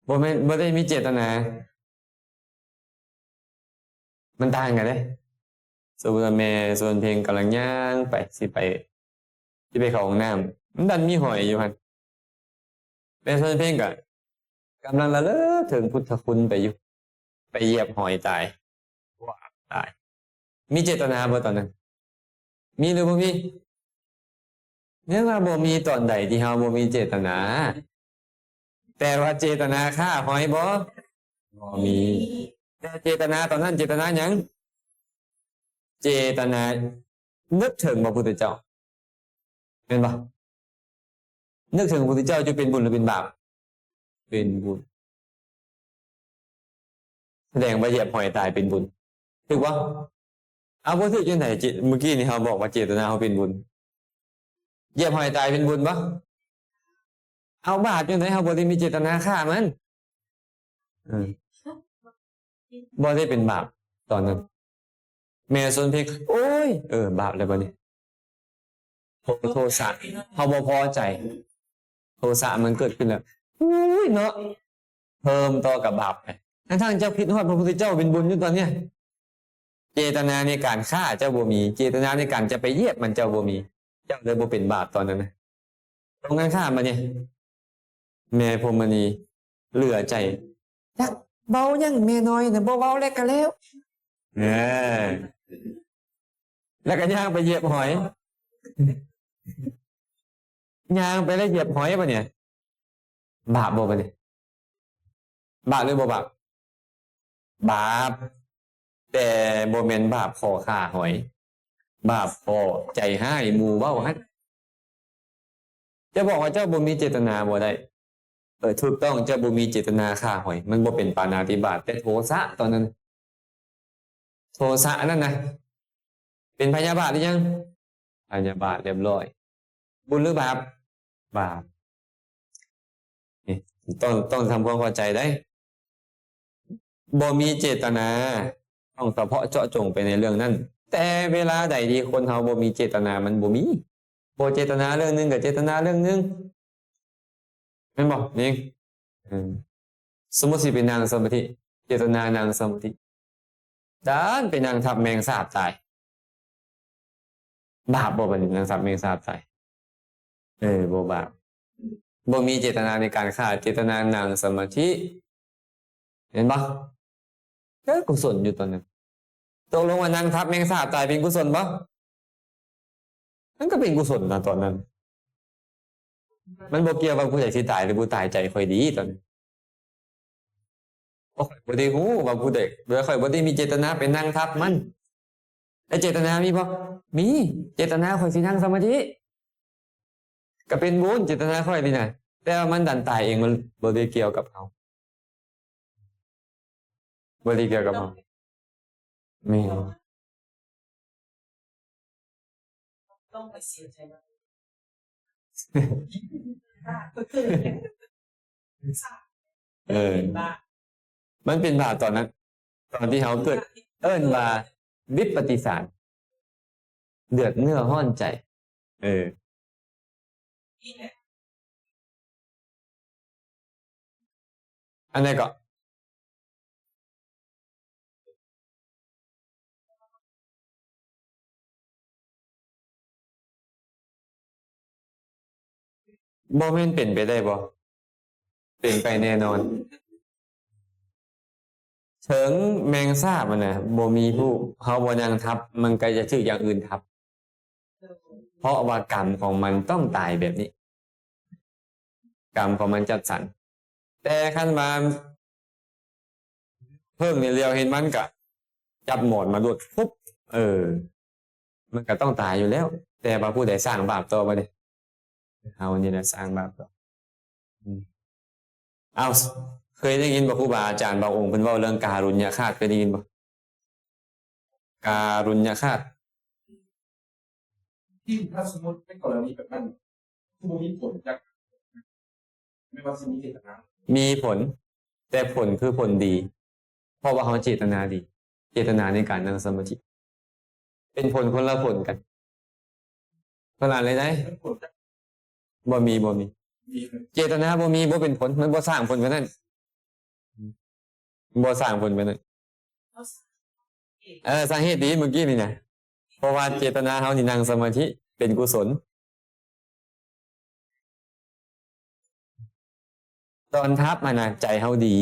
ບໍ່ແມ່ນ ບໍ່ໄດ້ມີເຈຕະນາ. ມັນຕ່າງກັນເດ້. ສົມມຸດວ່າແມ່ສວນເພັງກຳລັງຍ່າງໄປ ຊິໄປ ຊິໄປເຂົ້າຫ້ອງນ້ຳ, ມັນດັນມີຫອຍຢູ່ຫັ້ນ. ແມ່ສວນເພັງກໍກຳລັງລະເລີເຖິງພຸດທະຄຸນໄປຢູ່, ໄປຢຽບຫອຍຕາຍ. ຕາຍ. ມີເຈຕະນາບໍ່ຕອນນັ້ນ? ມີຫຼືບໍ່ມີ? ແມ່ນວ່າບໍ່ມີຕອນໃດທີ່ເຮົາບໍ່ມີເຈຕະນາ. ແຕ່ວ່າເຈຕະນາຂ້າຫອຍບໍ່? ບໍ່ມີ. ແຕ່ເຈຕະນາຕອນນັ້ນ ເຈຕະນາຫຍັງ? ເຈຕະນານຶກເຖິງພະພຸດທະເຈົ້າ. ແມ່ນບໍ່? ນຶກເຖິງພະພຸດທະເຈົ້າຈະເປັນບຸນຫຼືເປັນບາບ? ເປັນບຸນ. ສະແດງວ່າຢຽບຫອຍຕາຍເປັນບຸນ. ຖືກບໍ່? ເອົາ ບໍ່ຖືກຈັ່ງໃດ? ເຈ ເມື່ອກີ້ນີ້ເຮົາບອກວ່າເຈຕະນາເຮົາເປັນບຸນ. ຢຽບຫອຍຕາຍເປັນບຸນບໍ່? ເອົາ ບາບຈັ່ງໃດ? ເຮົາບໍ່ໄດ້ມີເຈຕະນາຂ້າມັນ. ເອີ ບໍ່ໄດ້ເປັນບາບຕອນນັ້ນ. ແມ່ຊົນເພັງ ໂອ້ຍ ເອີ ບາບແລ້ວບັດນີ້. ໂທ ໂທສະ ເຮົາບໍ່ພໍໃຈ ໂທສະມັນເກີດຂຶ້ນແລ້ວ. ໂອ້ຍເນາະ ເພີ່ມຕໍ່ກັບບາບໄປ. ທັງໆເຈົ້າຄິດຮອດພະພຸດທະເຈົ້າເປັນບຸນຢູ່ຕອນເນີ້ຍ. ເຈຕະນາໃນການຂ້າເຈົ້າບໍ່ມີ, ເຈຕະນາໃນການຈະໄປຢຽບມັນເຈົ້າບໍ່ມີ, ເຈົ້າເລີຍບໍ່ເປັນບາບຕອນນັ້ນນະ. ຕົງກັນຂ້າມບັດນີ້ ແມ່ພົມມະນີເຫຼືອໃຈ. ຈັກເວົ້າຫຍັງແມ່ນ້ອຍນະ, ບໍ່ເວົ້າແລ້ວກະແລ້ວ. ເອີ ແລ້ວກະຍ່າງໄປຢຽບຫອຍ. ຍ່າງໄປແລ້ວຢຽບຫອຍບັດນີ້ ບາບບໍ່ບັດນີ້? ບາບຫຼືບໍ່ບາບ? ບາບ. ແຕ່ບໍ່ແມ່ນບາບຂໍ້ຂ້າຫອຍ, ບາບຂໍ້ໃຈຮ້າຍໝູ່ເວົ້າຫັ້ນ. ຈະບອກວ່າເຈົ້າບໍ່ມີເຈຕະນາບໍ່ໄດ້. ເອີ ຖືກຕ້ອງ, ເຈົ້າບໍ່ມີເຈຕະນາຂ້າຫອຍ, ມັນບໍ່ເປັນປານາຕິບາດ, ແຕ່ໂທສະຕອນນັ້ນ, ໂທສະອັນນັ້ນນະ, ປັນພະຍາບາດຫຼືຍັງ? ພະຍາບາດ ລຽບລ້ອຍ. ບຸນຫຼືບາບ? ບາບ. ນີ້ ຕ້ອງ ຕ້ອງທຳຄວາມເຂົ້າໃຈໄດ໋. ບໍ່ມີເຈດຕະນາ ຕ້ອງສະເພາະເຈາະຈົງໄປໃນເລື່ອງນັ້ນ. ແຕ່ເວລາໃດທີ່ຄົນເຮົາບໍ່ມີເຈດຕະນາ ມັນບໍ່ມີ. ບໍ່ເຈດຕະນາເລື່ອງໜຶ່ງ ກໍເຈດຕະນາເລື່ອງໜຶ່ງ. ແມ່ນບໍ່? ນີ້ ເອີ ສົມມຸດຊິໄປນັ່ງສະມາທິ ເຈດຕະນານັ່ງສະມາທິ ດ້ານໄປນັ່ງທັບແມງສາບຕາຍ. ບາບບໍ່ບັດນີ້ ນັ່ງທັບແມງສາບຕາຍ? ເອີ ບໍ່ບາບ. ບໍ່ມີເຈດຕະນາໃນການຂ້າ ເຈດຕະນານັ່ງສະມາທິ. ເຫັນບໍ່? ເອີ ກຸສົນຢູ່ຕອນນັ້ນ. ຕົກລົງວ່ານັ່ງທັບແມງສາບຕາຍເປັນກຸສົນບໍ່? ມັນກໍເປັນກຸສົນນະຕອນນັ້ນ. ມັນບໍ່ກ່ຽວວ່າຜູ້ໃດຊິຕາຍຫຼືບໍ່ຕາຍ, ໃຈຂ້ອຍດີຕອນນັ້ນ. ຂ້ອຍບໍ່ໄດ້ຮູ້ວ່າຜູ້ໃດ, ໂດຍຂ້ອຍບໍ່ໄດ້ມີເຈດຕະນາໄປນັ່ງທັບມັນ. ແຕ່ເຈດຕະນາມີບໍ່? ມີ. ເຈດຕະນາຂ້ອຍຊິນັ່ງສະມາທິ ກໍເປັນບຸນ, ເຈດຕະນາຂ້ອຍນີ້ນະ. ແຕ່ວ່າມັນດັນຕາຍເອງ, ມັນບໍ່ໄດ້ກ່ຽວກັບເຮົາ. ບໍ່ໄດ້ກ່ຽວກັບເຮົາ. ແມ່ນ. ຕ້ອງໄປເສຍໃຈນຳ. ເອີ ມັນເປັນບາບຕອນນັ້ນ, ຕອນທີ່ເຮົາເກີດ, ເອີ້ນວ່າວິປະຕິສານ, ເດືອດເນື້ອຮ້ອນໃຈ. ເອີ ອັນໃດເກາະ? ບໍ່ແມ່ນເປັນໄປໄດ້ບໍ່? ເປັນໄປແນ່ນອນ. ເຖິງແມງສາບຫັ້ນນະ ບໍ່ມີຜູ້, ເຮົາບໍ່ນັ່ງທັບ, ມັນກໍຈະຖືກຢ່າງອື່ນທັບ. ເພາະວ່າກຳຂອງມັນຕ້ອງຕາຍແບບນີ້, ກຳຂອງມັນຈັດສັນ. ແຕ່ຄັນວ່າເພິ່ງນີ້ຫຼຽວເຫັນມັນກະຈັບໝອນມາໂລດ ປຸບ, ເອີ ມັນກະຕ້ອງຕາຍຢູ່ແລ້ວ. ແຕ່ວ່າຜູ້ໃດສ້າງບາບຕໍ່ບັດນີ້? ເຮົານີ້ແຫຼະສ້າງບາບຕໍ່. ອືມ ເອົາ ເຄີຍໄດ້ຍິນບໍ່ ຄູບາອາຈານບາງອົງເພິ່ນເວົ້າເລື່ອງກາລຸນຍະຄາດ, ເຄີຍໄດ້ຍິນບໍ່? ກາລຸນຍະຄາດ ທີ່ຖ້າສົມມຸດໃນກໍລະນີແບບນັ້ນ ຄືບໍ່ມີຜົນຈັກ ແມ່ນວ່າຊິມີເຈດຕະນາ? ມີຜົນ, ແຕ່ຜົນຄືຜົນດີ, ເພາະວ່າເຮົາເຈດຕະນາດີ, ເຈດຕະນາໃນການນັ່ງສະມາທິ ເປັນຜົນຄົນລະຜົນກັນ. ເພິ່ນອ່ານເລີຍໄດ໋. ບໍ່ມີ, ບໍ່ມີ. ເຈດຕະນາບໍ່ມີ, ບໍ່ເປັນຜົນ, ມັນບໍ່ສ້າງຜົນປານນັ້ນ, ບໍ່ສ້າງຜົນປານນັ້ນ. ເອີ ສາເຫດດີເມື່ອກີ້ນີ້ນະ, ເພາະວ່າເຈດຕະນາເຮົານີ້ນັ່ງສະມາທິເປັນກຸສົນ. ຕອນທັບຫັ້ນນະ ໃຈເຮົາດີ,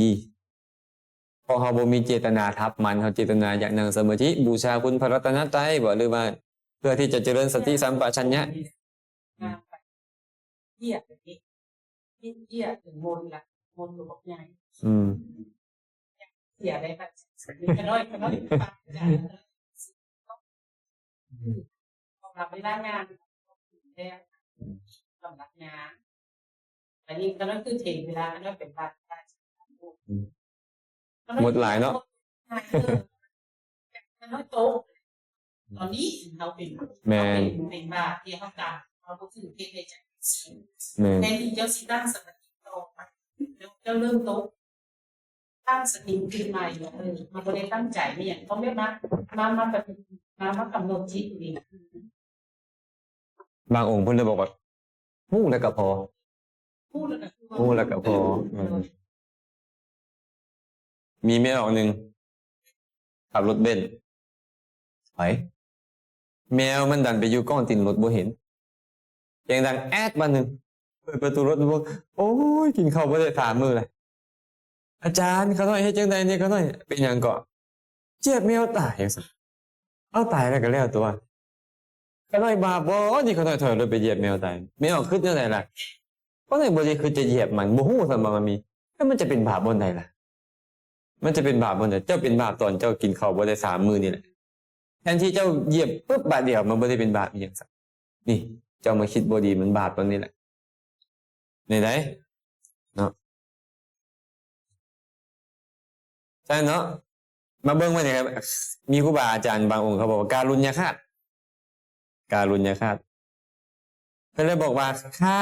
ເພາະເຮົາບໍ່ມີເຈດຕະນາທັບມັນ, ເຮົາເຈດຕະນາຢາກນັ່ງສະມາທິ ບູຊາຄຸນພະລັດຕະນະໄຕບໍ ຫຼືວ່າເພື່ອທີ່ຈະຈະເລີນສະຕິສຳປະຊັນຍະ. ອືມ ເສຍໄດ້ບັດ ຂະນ້ອຍ ຂະນ້ອຍ ສຳລັບເວລາງານ ແລ້ວ ສຳລັບງານ ອັນນີ້ຂະນ້ອຍຄືເທເວລາ ຂະນ້ອຍເປັນບາດ ບາດ ອືມ ໝົດຫຼາຍເນາະ ຂະນ້ອຍໂຕ ຕອນນີ້ເຮົາເປັນ ແມ່ນ ເຮົາເປັນ ເປັນບາດທີ່ເຮົາຕາມ ເຮົາບໍ່ຖືເຮັດໃຫ້ຈັກ ແມ່ນ ແທນທີ່ເຈົ້າຊິຕັ້ງສະມາທິຕໍ່ໄປ ເຈົ້າເລີ່ມຕົກ ຕັ້ງສະຕິຂຶ້ນໃໝ່ ເອີ ເຮົາບໍ່ໄດ້ຕັ້ງໃຈອີ່ຫຍັງ ຕ້ອງໄດ້ມາ ມາ ມາປະຕິ ມາ ມາກຳນົດຈິດນີ້. ບາງອົງເພິ່ນເລີຍບອກວ່າ ຮູ້ແລ້ວກໍພໍ ຮູ້ແລ້ວກໍພໍ ອືມ ມີແມ່ອອກໜຶ່ງ ຂັບລົດເບັນ ໄປ ແມວມັນດັນໄປຢູ່ກ້ອງຕີນລົດ ບໍ່ເຫັນ ສຽງດັງແອດບາດໜຶ່ງ ເປີດປະຕູລົດ ໂອ້ຍ ກິນເຂົ້າບໍ່ໄດ້ສາມມື້ແລ້ວ. ອາຈານ ຂ້ານ້ອຍເຮັດຈັ່ງໃດນີ້ ຂ້ານ້ອຍ ເປັນຫຍັງເກາະ? ຢຽບແມວຕາຍ ຈັ່ງຊັ້ນ. ເອົາ ຕາຍແລ້ວກໍແລ້ວຕົວະ ຂ້ານ້ອຍບາບບໍ່ນີ້ ຂ້ານ້ອຍຖອຍລົດໄປຢຽບແມວຕາຍ. ແມ່ອອກຄິດແນວໃດລະ? ຂ້ານ້ອຍບໍ່ໄດ້ຄິດຈະຢຽບມັນ ບໍ່ຮູ້ຊ້ຳວ່າມັນມີ ແລ້ວມັນຈະເປັນບາບບ່ອນໃດລະ? ມັນຈະເປັນບາບບ່ອນໃດ? ເຈົ້າເປັນບາບຕອນເຈົ້າກິນເຂົ້າບໍ່ໄດ້ສາມມື້ນີ້ແຫຼະ ແທນທີ່ເຈົ້າຢຽບປຶບບາດດຽວ ມັນບໍ່ໄດ້ເປັນບາບອີ່ຫຍັງຊ້ຳ. ນີ້ ເຈົ້າມາຄິດບໍ່ດີ ມັນບາບຕອນນີ້ແຫຼະ. ແນວໃດເນາະ? ໃຊ່ເນາະ ມາເບິ່ງໄວ້ນີ້ ມີຄູບາອາຈານບາງອົງເຂົາບອກວ່າ ກາລຸນຍະຄາດ ກາລຸນຍະຄາດ. ເພິ່ນເລີຍບອກວ່າ ຂ້າ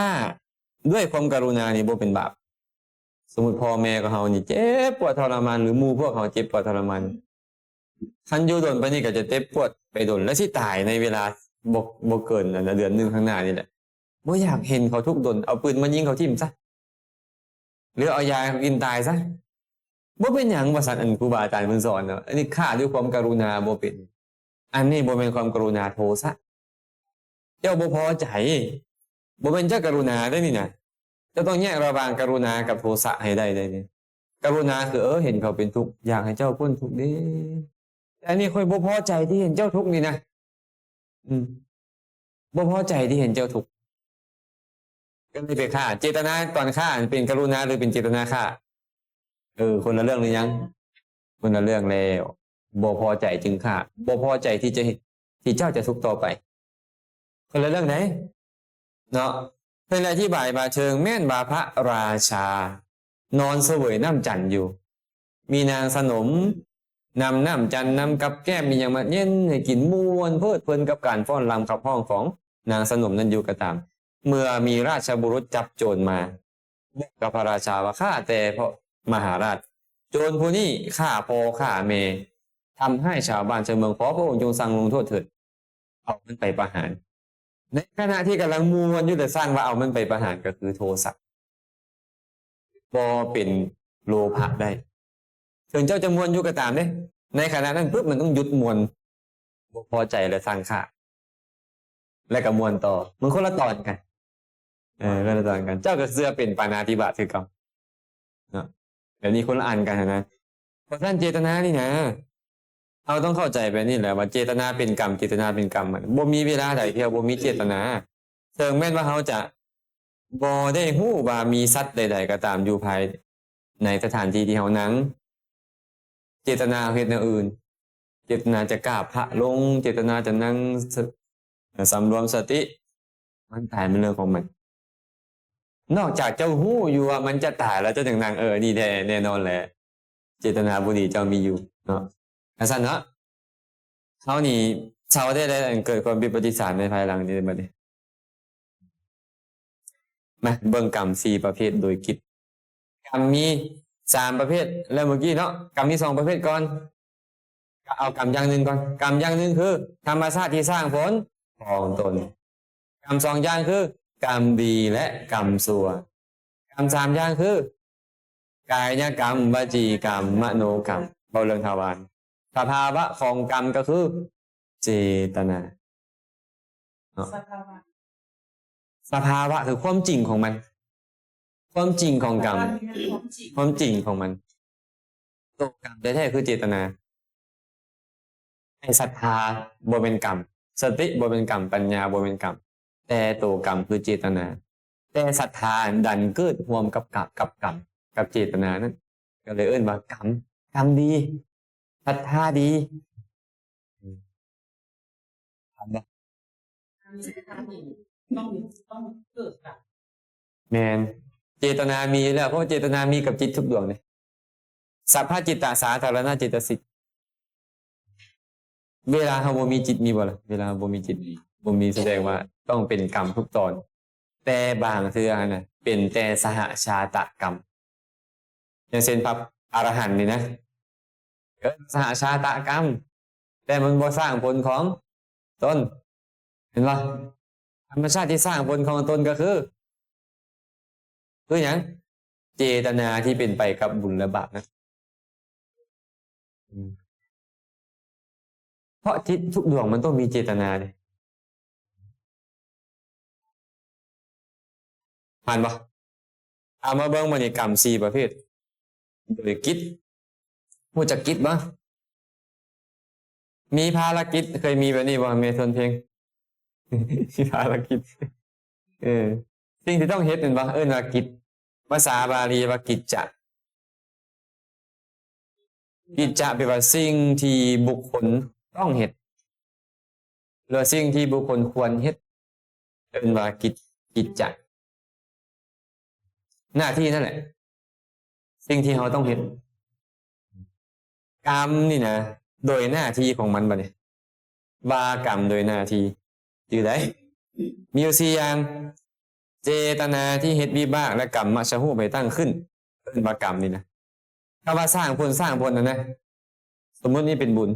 ດ້ວຍຄວາມກະລຸນານີ້ບໍ່ເປັນບາບ. ສົມມຸດພໍ່ແມ່ຂອງເຮົານີ້ເຈັບປວດທໍລະມານ ຫຼື ໝູ່ພວກເຮົາເຈັບປວດທໍລະມານ ຄັນຢູ່ດົນປານນີ້ກໍຈະເຈັບປວດໄປດົນ ແລະ ຊິຕາຍໃນເວລາບໍ່ ບໍ່ເກີນ ອັນນະ ເດືອນໜຶ່ງຂ້າງໜ້ານີ້ແຫຼະ. ບໍ່ຢາກເຫັນເຂົາທຸກດົນ ເອົາປືນມາຍິງເຂົາຖິ້ມຊະ ຫຼື ເອົາຢາໃຫ້ເຂົາກິນຕາຍຊະ. ບໍ່ເປັນຫຍັງວ່າຊັ້ນ ອັນຄູບາອາຈານເພິ່ນສອນເນາະ. ອັນນີ້ຂ້າດ້ວຍຄວາມກະລຸນາບໍ່ເປັນ. ອັນນີ້ບໍ່ແມ່ນຄວາມກະລຸນາ ໂທສະ. ເຈົ້າບໍ່ພໍໃຈ. ບໍ່ແມ່ນເຈົ້າກະລຸນາເດ້ນີ້ນະ. ເຈົ້າຕ້ອງແຍກລະຫວ່າງກະລຸນາກັບໂທສະໃຫ້ໄດ້ເດ້ນີ້. ກະລຸນາຄື ເອີ ເຫັນເຂົາເປັນທຸກ ຢາກໃຫ້ເຈົ້າພົ້ນທຸກເດ້. ແຕ່ອັນນີ້ຂ້ອຍບໍ່ພໍໃຈທີ່ເຫັນເຈົ້າທຸກນີ້ນະ. ອືມ ບໍ່ພໍໃຈທີ່ເຫັນເຈົ້າທຸກ ກໍເລີຍໄປຂ້າ. ເຈດຕະນາຕອນຂ້າ ເປັນກະລຸນາ ຫຼື ເປັນເຈດຕະນາຂ້າ? ເອີ ຄົນລະເລື່ອງຫຼືຍັງ? ຄົນລະເລື່ອງແລ້ວ. ບໍ່ພໍໃຈຈຶ່ງຂ້າ. ບໍ່ພໍໃຈທີ່ຈະ ທີ່ເຈົ້າຈະທຸກຕໍ່ໄປ. ຄົນລະເລື່ອງໃດເນາະ. ເພິ່ນອະທິບາຍວ່າ ເຖິງແມ່ນວ່າພະລາຊານອນສະເຫວີຍນ້ຳຈັນຢູ່ ມີນາງສະໜົມນຳນ້ຳຈັນ ນຳກັບແກ້ມ ມີຫຍັງມາເຢັນໃຫ້ກິນ ມ່ວນເພີດເພີນກັບການຟ້ອນລຳຂັບຮ້ອງຂອງນາງສະໜົມນັ້ນຢູ່ກໍຕາມ, ເມື່ອມີລາຊະບຸລຸດຈັບໂຈນມາ ບອກກັບພະລາຊາວ່າ ຂ້າແຕ່ພະມະຫາລາດ, ໂຈນຜູ້ນີ້ຂ້າພໍ່ຂ້າແມ່ ທຳຮ້າຍຊາວບ້ານຊາວເມືອງ, ຂໍພະອົງຈົ່ງສັ່ງລົງໂທດເຖີດ, ເອົາມັນໄປປະຫານ. ໃນຂະນະທີ່ກຳລັງມ່ວນຢູ່ ແລະ ສັ່ງວ່າເອົາມັນໄປປະຫານ ກໍຄືໂທສະ ບໍ່ເປັນໂລພະໄດ້. ເຖິງເຈົ້າຈະມ່ວນຢູ່ກໍຕາມເດ້, ໃນຂະນະນັ້ນປຶບ ມັນຕ້ອງຢຸດມ່ວນ, ບໍ່ພໍໃຈແລ້ວສັ່ງຂ້າ ແລ້ວກໍມ່ວນຕໍ່. ມັນຄົນລະຕອນກັນ. ເອີ ຄົນລະຕອນກັນ. ເຈົ້າກໍເຊື່ອເປັນປານາຕິບາດຄືເກົ່າເນາະ. ແບບນີ້ຄົນລະອັນກັນຫັ້ນນະ. ເພາະສະນັ້ນເຈດຕະນານີ້ນະ ເຮົາຕ້ອງເຂົ້າໃຈແບບນີ້ແຫຼະ ວ່າເຈດຕະນາເປັນກຳ, ເຈດຕະນາເປັນກຳ. ມັນບໍ່ມີເວລາໃດທີ່ເຮົາບໍ່ມີເຈດຕະນາ. ເຖິງແມ່ນວ່າເຮົາຈະບໍ່ໄດ້ຮູ້ວ່າມີສັດໃດໆກໍຕາມຢູ່ພາຍໃນສະຖານທີ່ທີ່ເຮົານັ່ງ, ເຈດຕະນາເຮັດແນວອື່ນ, ເຈດຕະນາຈະກາບພະລົງ, ເຈດຕະນາຈະນັ່ງ ສ- ສຳລວມສະຕິ, ມັນຕາຍ ມັນເລື່ອງຂອງມັນ. ນອກຈາກເຈົ້າຮູ້ຢູ່ວ່າມັນຈະຕາຍແລ້ວເຈົ້າຈັ່ງນັ່ງ, ເອີ ນີ້ແທ້ ແນ່ນອນແຫຼະ ເຈດຕະນາບໍ່ດີເຈົ້າມີຢູ່ເນາະ. ຈັ່ງຊັ້ນເນາະ ເຮົານີ້ເຊົາໄດ້ແລ້ວ ອັນເກີດຄວາມວິປະຕິສານໃນພາຍຫຼັງນີ້ບັດນີ້. ມາເບິ່ງກຳສີ່ປະເພດໂດຍກິດ. ກຳມີສາມປະເພດແລ້ວເມື່ອກີ້ເນາະ, ກຳມີສອງປະເພດກ່ອນ. ກະເອົາກຳຢ່າງໜຶ່ງກ່ອນ. ກຳຢ່າງໜຶ່ງຄືທຳມະຊາດທີ່ສ້າງຜົນຂອງຕົນ. ກຳສອງຢ່າງຄືກຳດີ ແລະ ກຳຊົ່ວ. ກຳສາມຢ່າງຄືກາຍະກຳ, ວະຈີກຳ, ມະໂນກຳ. ເວົ້າເລື່ອງທະວານ. ສະພາວະຂອງກຳກໍຄືເຈດຕະນາເນາະ. ສະພາວະ ສະພາວະຄືຄວາມຈິງຂອງມັນ, ຄວາມຈິງຂອງກຳ, ຄວາມຈິງຂອງມັນ. ໂຕກຳແທ້ໆຄືເຈດຕະນາ. ໃຫ້ສັດທາບໍ່ແມ່ນກຳ, ສະຕິບໍ່ແມ່ນກຳ, ປັນຍາບໍ່ແມ່ນກຳ, ແຕ່ໂຕກຳຄືເຈດຕະນາ. ແຕ່ສັດທາດັນເກີດຮ່ວມກັບ ກັບ ກັບກຳ, ກັບເຈດຕະນານັ້ນ, ກໍເລີຍເອີ້ນວ່າກຳ, ກຳດີ, ສັດທາດີ. ອືມ ເຫັນບໍ່? ແມ່ນ. ເຈດຕະນາມີຢູ່ແລ້ວ, ເພາະວ່າເຈດຕະນາມີກັບຈິດທຸກດວງເດ້. ສັບພະຈິດຕະສາທາລະນະເຈດຕະສິກ. ເວລາເຮົາບໍ່ມີຈິດ ມີບໍ່ລະ? ເວລາເຮົາບໍ່ມີຈິດ ບໍ່ມີ, ສະແດງວ່າຕ້ອງເປັນກຳທຸກຕອນ. ແຕ່ບາງເທື່ອຫັ້ນນະ ເປັນແຕ່ສະຫະຊາຕະກຳ. ຢ່າງເຊັ່ນ ພະອະລະຫັນນີ້ນະ ເອີ້ນສະຫະຊາຕະກຳ, ແຕ່ມັນບໍ່ສ້າງຜົນຂອງຕົນ. ເຫັນບໍ່? ທຳມະຊາດທີ່ສ້າງຜົນຂອງຕົນກໍຄື ຄືຫຍັງ? ເຈດຕະນາທີ່ເປັນໄປກັບບຸນ ແລະ ບາບນະ. ອືມ ເພາະຈິດທຸກດວງມັນຕ້ອງມີເຈດຕະນາເດ້. ຜ່ານບໍ່? ເອົາມາເບິ່ງບັດນີ້ ກຳສີ່ປະເພດ ໂດຍກິດ. ຮູ້ຈັກກິດບໍ່? ມີພາລະກິດ, ເຄີຍມີແບບນີ້ບໍ່ ແມ່ທວນເພງ? ມີພາລະກິດ. ເອີ ສິ່ງທີ່ຕ້ອງເຮັດແມ່ນບໍ່? ເອີ້ນວ່າກິດ. ພາສາບາລີວ່າກິດຈະ. ກິດຈະແປວ່າສິ່ງທີ່ບຸກຄົນຕ້ອງເຮັດ ຫຼື ສິ່ງທີ່ບຸກຄົນຄວນເຮັດ, ເອີ້ນວ່າກິດ, ກິດຈະ. ໜ້າທີ່ນັ້ນແຫຼະ ສິ່ງທີ່ເຮົາຕ້ອງເຮັດ. ກຳນີ້ນະ ໂດຍໜ້າທີ່ຂອງມັນບັດນີ້ ວ່າກຳໂດຍໜ້າທີ່. ຈື່ໄດ້ ມີຢູ່ສີ່ຢ່າງ ເຈຕະນາທີ່ເຮັດວິບາກ ແລະ ກຳມະຊະຮູບໃຫ້ຕັ້ງຂຶ້ນ ເອີ້ນວ່າກຳນີ້ນະ. ຄຳວ່າສ້າງຜົນ ສ້າງຜົນຫັ້ນນະ ສົມມຸດນີ້ເປັນບຸນ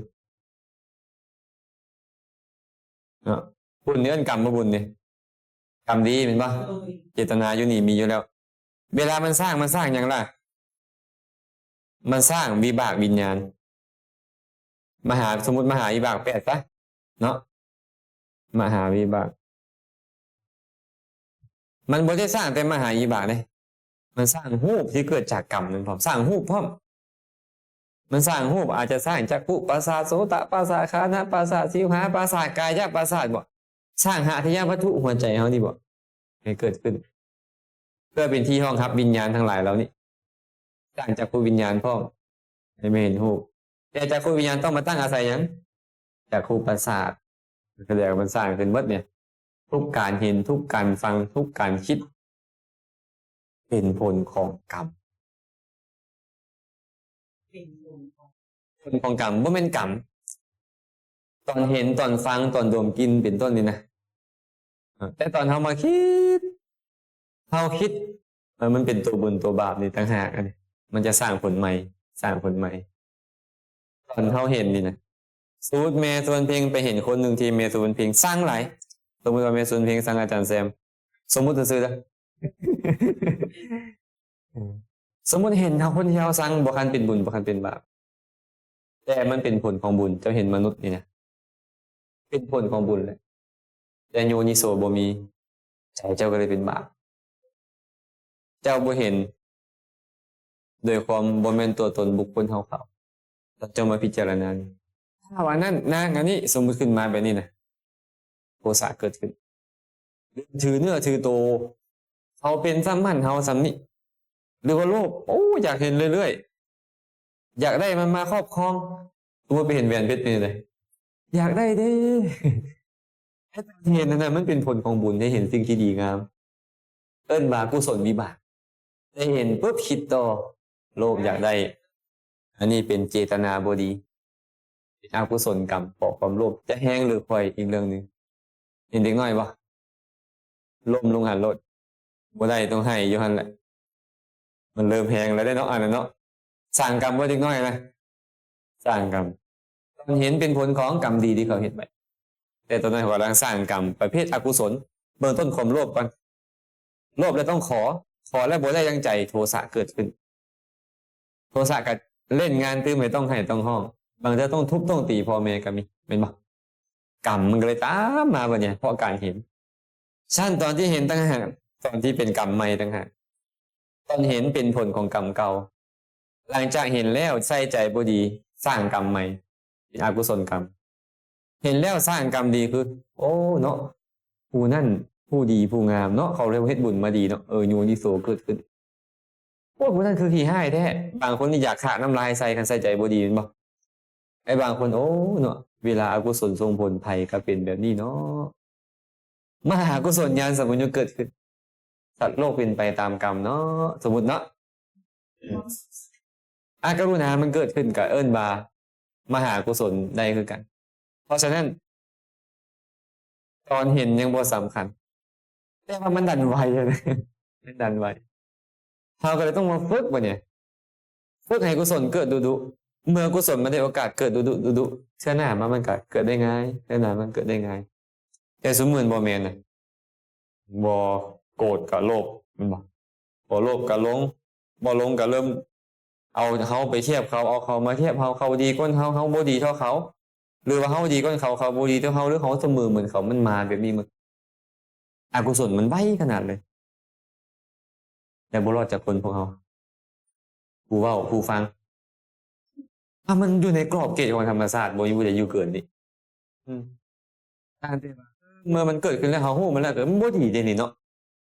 ເນາະ ບຸນນີ້ເອີ້ນກຳບໍ່ບຸນນີ້ ກຳດີແມ່ນບໍ່? ເຈຕະນາຢູ່ນີ້ມີຢູ່ແລ້ວ. ເວລາມັນສ້າງ ມັນສ້າງຫຍັງລະ? ມັນສ້າງວິບາກວິນຍານ ມະຫາ ສົມມຸດມະຫາວິບາກແປດຊະເນາະ ມະຫາວິບາກ ມັນບໍ່ໄດ້ສ້າງແຕ່ມະຫາວິບາກເດ້ ມັນສ້າງຮູບທີ່ເກີດຈາກກຳນັ້ນພ້ອມ ສ້າງຮູບພ້ອມ ມັນສ້າງຮູບ ອາດຈະສ້າງຈັກຂຸປະສາດ ໂສຕະປະສາດ ຄານະປະສາດ ຊິວຫາປະສາດ ກາຍະປະສາດບໍ ສ້າງຫາທະຍະວັດຖຸຫົວໃຈເຮົານີ້ບໍ ໃຫ້ເກີດຂຶ້ນ ເພື່ອເປັນທີ່ຮອງຮັບວິນຍານທັງຫຼາຍເຫຼົ່ານີ້ ສ້າງຈັກຂຸວິນຍານພ້ອມ ໃຫ້ມາເຫັນຮູບ. ແຕ່ຈັກຂຸວິນຍານຕ້ອງມາຕັ້ງອາໄສຫຍັງ? ຈັກຂຸປະສາດ ສະແດງວ່າມັນສ້າງຂຶ້ນໝົດນີ້ ທຸກການເຫັນ ທຸກການຟັງ ທຸກການຄິດ ເປັນຜົນຂອງກຳ ເປັນຜົນຂອງ ຜົນຂອງກຳ ບໍ່ແມ່ນກຳ ຕອນເຫັນ ຕອນຟັງ ຕອນດົມກິ່ນ ເປັນຕົ້ນນີ້ນະ ເອີ ແຕ່ຕອນເຮົາມາຄິດ ເຮົາຄິດ ເອີ ມັນເປັນຕົວບຸນຕົວບາບນີ້ຕ່າງຫາກ ອັນນີ້ ມັນຈະສ້າງຜົນໃໝ່ ສ້າງຜົນໃໝ່. ຕອນເຮົາເຫັນນີ້ນະ ສົມມຸດແມ່ສະຫວັນເພັງໄປເຫັນຄົນໜຶ່ງທີ່ແມ່ສະຫວັນເພັງຊັງຫຼາຍ ສົມມຸດວ່າແມ່ສະຫວັນເພັງຊັງອາຈານແຊມ ສົມມຸດຊື່ໆເດີ ເອີ ສົມມຸດເຫັນເຮົາ ຄົນທີ່ເຮົາຊັງ ບໍ່ຄັນເປັນບຸນ ບໍ່ຄັນເປັນບາບ ແຕ່ມັນເປັນຜົນຂອງບຸນ. ເຈົ້າເຫັນມະນຸດນີ້ນະ ເປັນຜົນຂອງບຸນແຫຼະ ແຕ່ໂຍນິໂສບໍ່ມີ ໃຈເຈົ້າກໍເລີຍເປັນບາບ. ເຈົ້າບໍ່ເຫັນໂດຍຄວາມບໍ່ແມ່ນຕົວຕົນບຸກຄົນເຮົາເຂົາ ແລ້ວເຈົ້າມາພິຈາລະນາ ຖ້າວ່ານັ້ນນາງອັນນີ້ ສົມມຸດຂຶ້ນມາແບບນີ້ນະ ໂທສະເກີດຂຶ້ນ ຖືເນື້ອຖືໂຕ ເຂົາເປັນສ່ຳນັ້ນ ເຮົາສ່ຳນີ້ ຫຼືວ່າໂລບ ໂອ້ ຢາກເຫັນເລື້ອຍໆ ຢາກໄດ້ມັນມາຄອບຄອງ. ສົມມຸດໄປເຫັນແຫວນເພັດເປັນຈັ່ງໃດ? ຢາກໄດ້ເດ້. ເຮັດ ເຫັນນັ້ນນະ ມັນເປັນຜົນຂອງບຸນ ໄດ້ເຫັນສິ່ງທີ່ດີງາມ ເອີ້ນວ່າກຸສົນວິບາກ ໄດ້ເຫັນປຶບຄິດຕໍ່ ໂລບຢາກໄດ້ ອັນນີ້ເປັນເຈຕະນາບໍ່ດີ ເປັນອະກຸສົນກຳ ເພາະຄວາມໂລບຈະແຮງຫຼືຄ່ອຍອີກເລື່ອງໜຶ່ງ. ເຫັນເດັກນ້ອຍບໍ່? ລົ້ມລົງຫັ້ນໂລດ ບໍ່ໄດ້ ຕ້ອງໄຫ້ຢູ່ຫັ້ນແຫຼະ ມັນເລີ່ມແຮງແລ້ວເດ້ເນາະ ອັນນັ້ນເນາະ. ສ້າງກຳບໍ່ເດັກນ້ອຍນະ ສ້າງກຳ ຕອນເຫັນເປັນຜົນຂອງກຳດີທີ່ເຂົາເຮັດໄວ້ ແຕ່ຕອນນັ້ນເຂົາກຳລັງສ້າງກຳປະເພດອະກຸສົນ. ເບື້ອງຕົ້ນຄວາມໂລບກ່ອນ ໂລບແລ້ວຕ້ອງຂໍ ຂໍແລ້ວບໍ່ໄດ້ດັ່ງໃຈ ໂທສະເກີດຂຶ້ນ ໂທສະກໍເລ່ນງານຕື່ມໃຫ້ຕ້ອງໄຫ້ຕ້ອງຮ້ອງ ບາງເທື່ອຕ້ອງທຸບຕ້ອງຕີພໍ່ແມ່ກໍມີ ແມ່ນບໍ່? ກຳມັນກໍເລີຍຕາມມາບັດນີ້ ເພາະການເຫັນ. ຊັ້ນຕອນທີ່ເຫັນຕ່າງຫາກ ຕອນທີ່ເປັນກຳໃໝ່ຕ່າງຫາກ ຕອນເຫັນເປັນຜົນຂອງກຳເກົ່າ. ຫຼັງຈາກເຫັນແລ້ວໃສ່ໃຈບໍ່ດີ ສ້າງກຳໃໝ່ ເປັນອະກຸສົນກຳ. ເຫັນແລ້ວສ້າງກຳດີ ຄື ໂອ້ ເນາະ ຜູ້ນັ້ນຜູ້ດີຜູ້ງາມເນາະ ເຂົາເລີຍເຮັດບຸນມາດີເນາະ ເອີ ໂຍນິໂສເກີດຂຶ້ນ. ໂອ້ຍ ຜູ້ນັ້ນຄືຂີ້ຮ້າຍແທ້. ບາງຄົນນີ້ຢາກຂາກນ້ຳລາຍໃສ່ ຄັນໃສ່ໃຈບໍ່ດີແມ່ນບໍ່? ໄອ້ບາງຄົນ ໂອ້ ເນາະ ເວລາອະກຸສົນສົ່ງຜົນ ໃຜກໍເປັນແບບນີ້ເນາະ. ມະຫາກຸສົນຍານສຳປະຍຸດເກີດຂຶ້ນ ສັດໂລກເປັນໄປຕາມກຳເນາະ ສົມມຸດເນາະ. ອາ ກະລຸນາມັນເກີດຂຶ້ນ ກໍເອີ້ນວ່າມະຫາກຸສົນໄດ້ຄືກັນ. ເພາະສະນັ້ນ ຕອນເຫັນຍັງບໍ່ສຳຄັນ ແຕ່ວ່າມັນດັນໄວ ມັນດັນໄວ ເຮົາກໍເລີຍຕ້ອງມາຝຶກບັດນີ້ ຝຶກໃຫ້ກຸສົນເກີດດຸໆ. ເມື່ອກຸສົນມັນໄດ້ໂອກາດເກີດດຸໆ ເທື່ອໜ້າມາມັນກໍເກີດໄດ້ງ່າຍ ເທື່ອໜ້າມັນເກີດໄດ້ງ່າຍ. ແຕ່ຊຸມມື້ບໍ່ແມ່ນນະ ບໍ່ໂກດກໍໂລບ ແມ່ນບໍ່? ບໍ່ໂລບກໍຫຼົງ ບໍ່ຫຼົງກໍເລີ່ມເອົາເຮົາໄປທຽບເຂົາ ເອົາເຂົາມາທຽບເຮົາ ເຂົາດີກວ່າເຮົາ ເຮົາບໍ່ດີເທົ່າເຂົາ ຫຼືວ່າເຮົາດີກວ່າເຂົາ ເຂົາບໍ່ດີເທົ່າເຮົາ ຫຼືເຮົາສະເໝີເໝືອນເຂົາ. ມັນມາແບບນີ້ໝົດ ອະກຸສົນມັນໄວຂະໜາດເລີຍ ແຕ່ບໍ່ລອດຈັກຄົນພວກເຮົາ ຜູ້ເວົ້າຜູ້ຟັງ. ຖ້າມັນຢູ່ໃນກອບເກດຂອງທຳມະຊາດ ບໍ່ມີຜູ້ໃດຢູ່ເກີນນີ້. ອືມ ຕ່າງແຕ່ວ່າເມື່ອມັນເກີດຂຶ້ນແລ້ວ ເຮົາຮູ້ມັນແລ້ວ ກໍມັນບໍ່ດີເດ້ນີ້ເນາະ.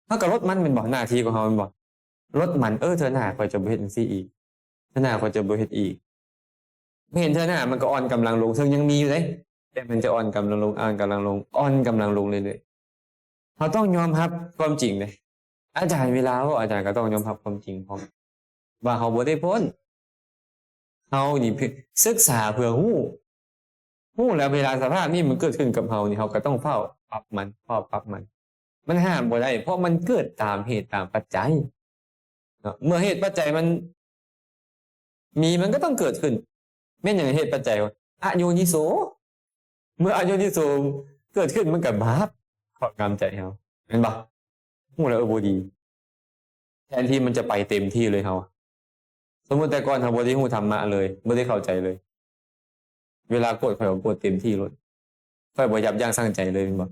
ເຮົາກໍລົດມັນແມ່ນບໍ່? ໜ້າທີ່ຂອງເຮົາແມ່ນບໍ່? ລົດມັນ ເອີ ເທື່ອໜ້າຂ້ອຍຈະບໍ່ເຮັດຈັ່ງຊີ້ອີກ ເທື່ອໜ້າຂ້ອຍຈະບໍ່ເຮັດອີກ. ເຫັນເທື່ອໜ້າມັນກໍອ່ອນກຳລັງລົງ ເຊິ່ງຍັງມີຢູ່ເດ້ ແຕ່ມັນຈະອ່ອນກຳລັງລົງ ອ່ອນກຳລັງລົງ ອ່ອນກຳລັງລົງເລື້ອຍໆ. ເຮົາຕ້ອງຍອມຮັບຄວາມຈິງເດ້. ອາຈານເວລາເວົ້າ ອາຈານກໍຕ້ອງຍອມຮັບຄວາມຈິງພ້ອມ ວ່າເຮົາບໍ່ໄດ້ພົ້ນ. ເຮົານີ້ສຶກສາເພື່ອຮູ້ ຮູ້ແລ້ວເວລາສະພາບນີ້ມັນເກີດຂຶ້ນກັບເຮົານີ້ ເຮົາກໍຕ້ອງຟ້າວ ປັບມັນ ຂໍ້ປັບມັນ ມັນຫ້າມບໍ່ໄດ້ ເພາະມັນເກີດຕາມເຫດຕາມປັດໄຈເນາະ. ເມື່ອເຫດປັດໄຈມັນມີ ມັນກໍຕ້ອງເກີດຂຶ້ນ. ແມ່ນຫຍັງເຫດປັດໄຈ? ອະໂຍນິໂສ. ເມື່ອອະໂຍນິໂສເກີດຂຶ້ນ ມັນກໍບາບຄອບງຳໃຈເຮົາ ແມ່ນບໍ່? ຮູ້ແລ້ວ ເອີ ບໍ່ດີ. ແທນທີ່ມັນຈະໄປເຕັມທີ່ເລີຍ ເຮົາ ສົມມຸດແຕ່ກ່ອນເຮົາບໍ່ໄດ້ຮູ້ທຳມະເລີຍ ບໍ່ໄດ້ເຂົ້າໃຈເລີຍ ເວລາໂກດຂ້ອຍກໍໂກດເຕັມທີ່ໂລດ ຂ້ອຍບໍ່ຢັບຢັ້ງຊັ່ງໃຈເລີຍ ແມ່ນບໍ່?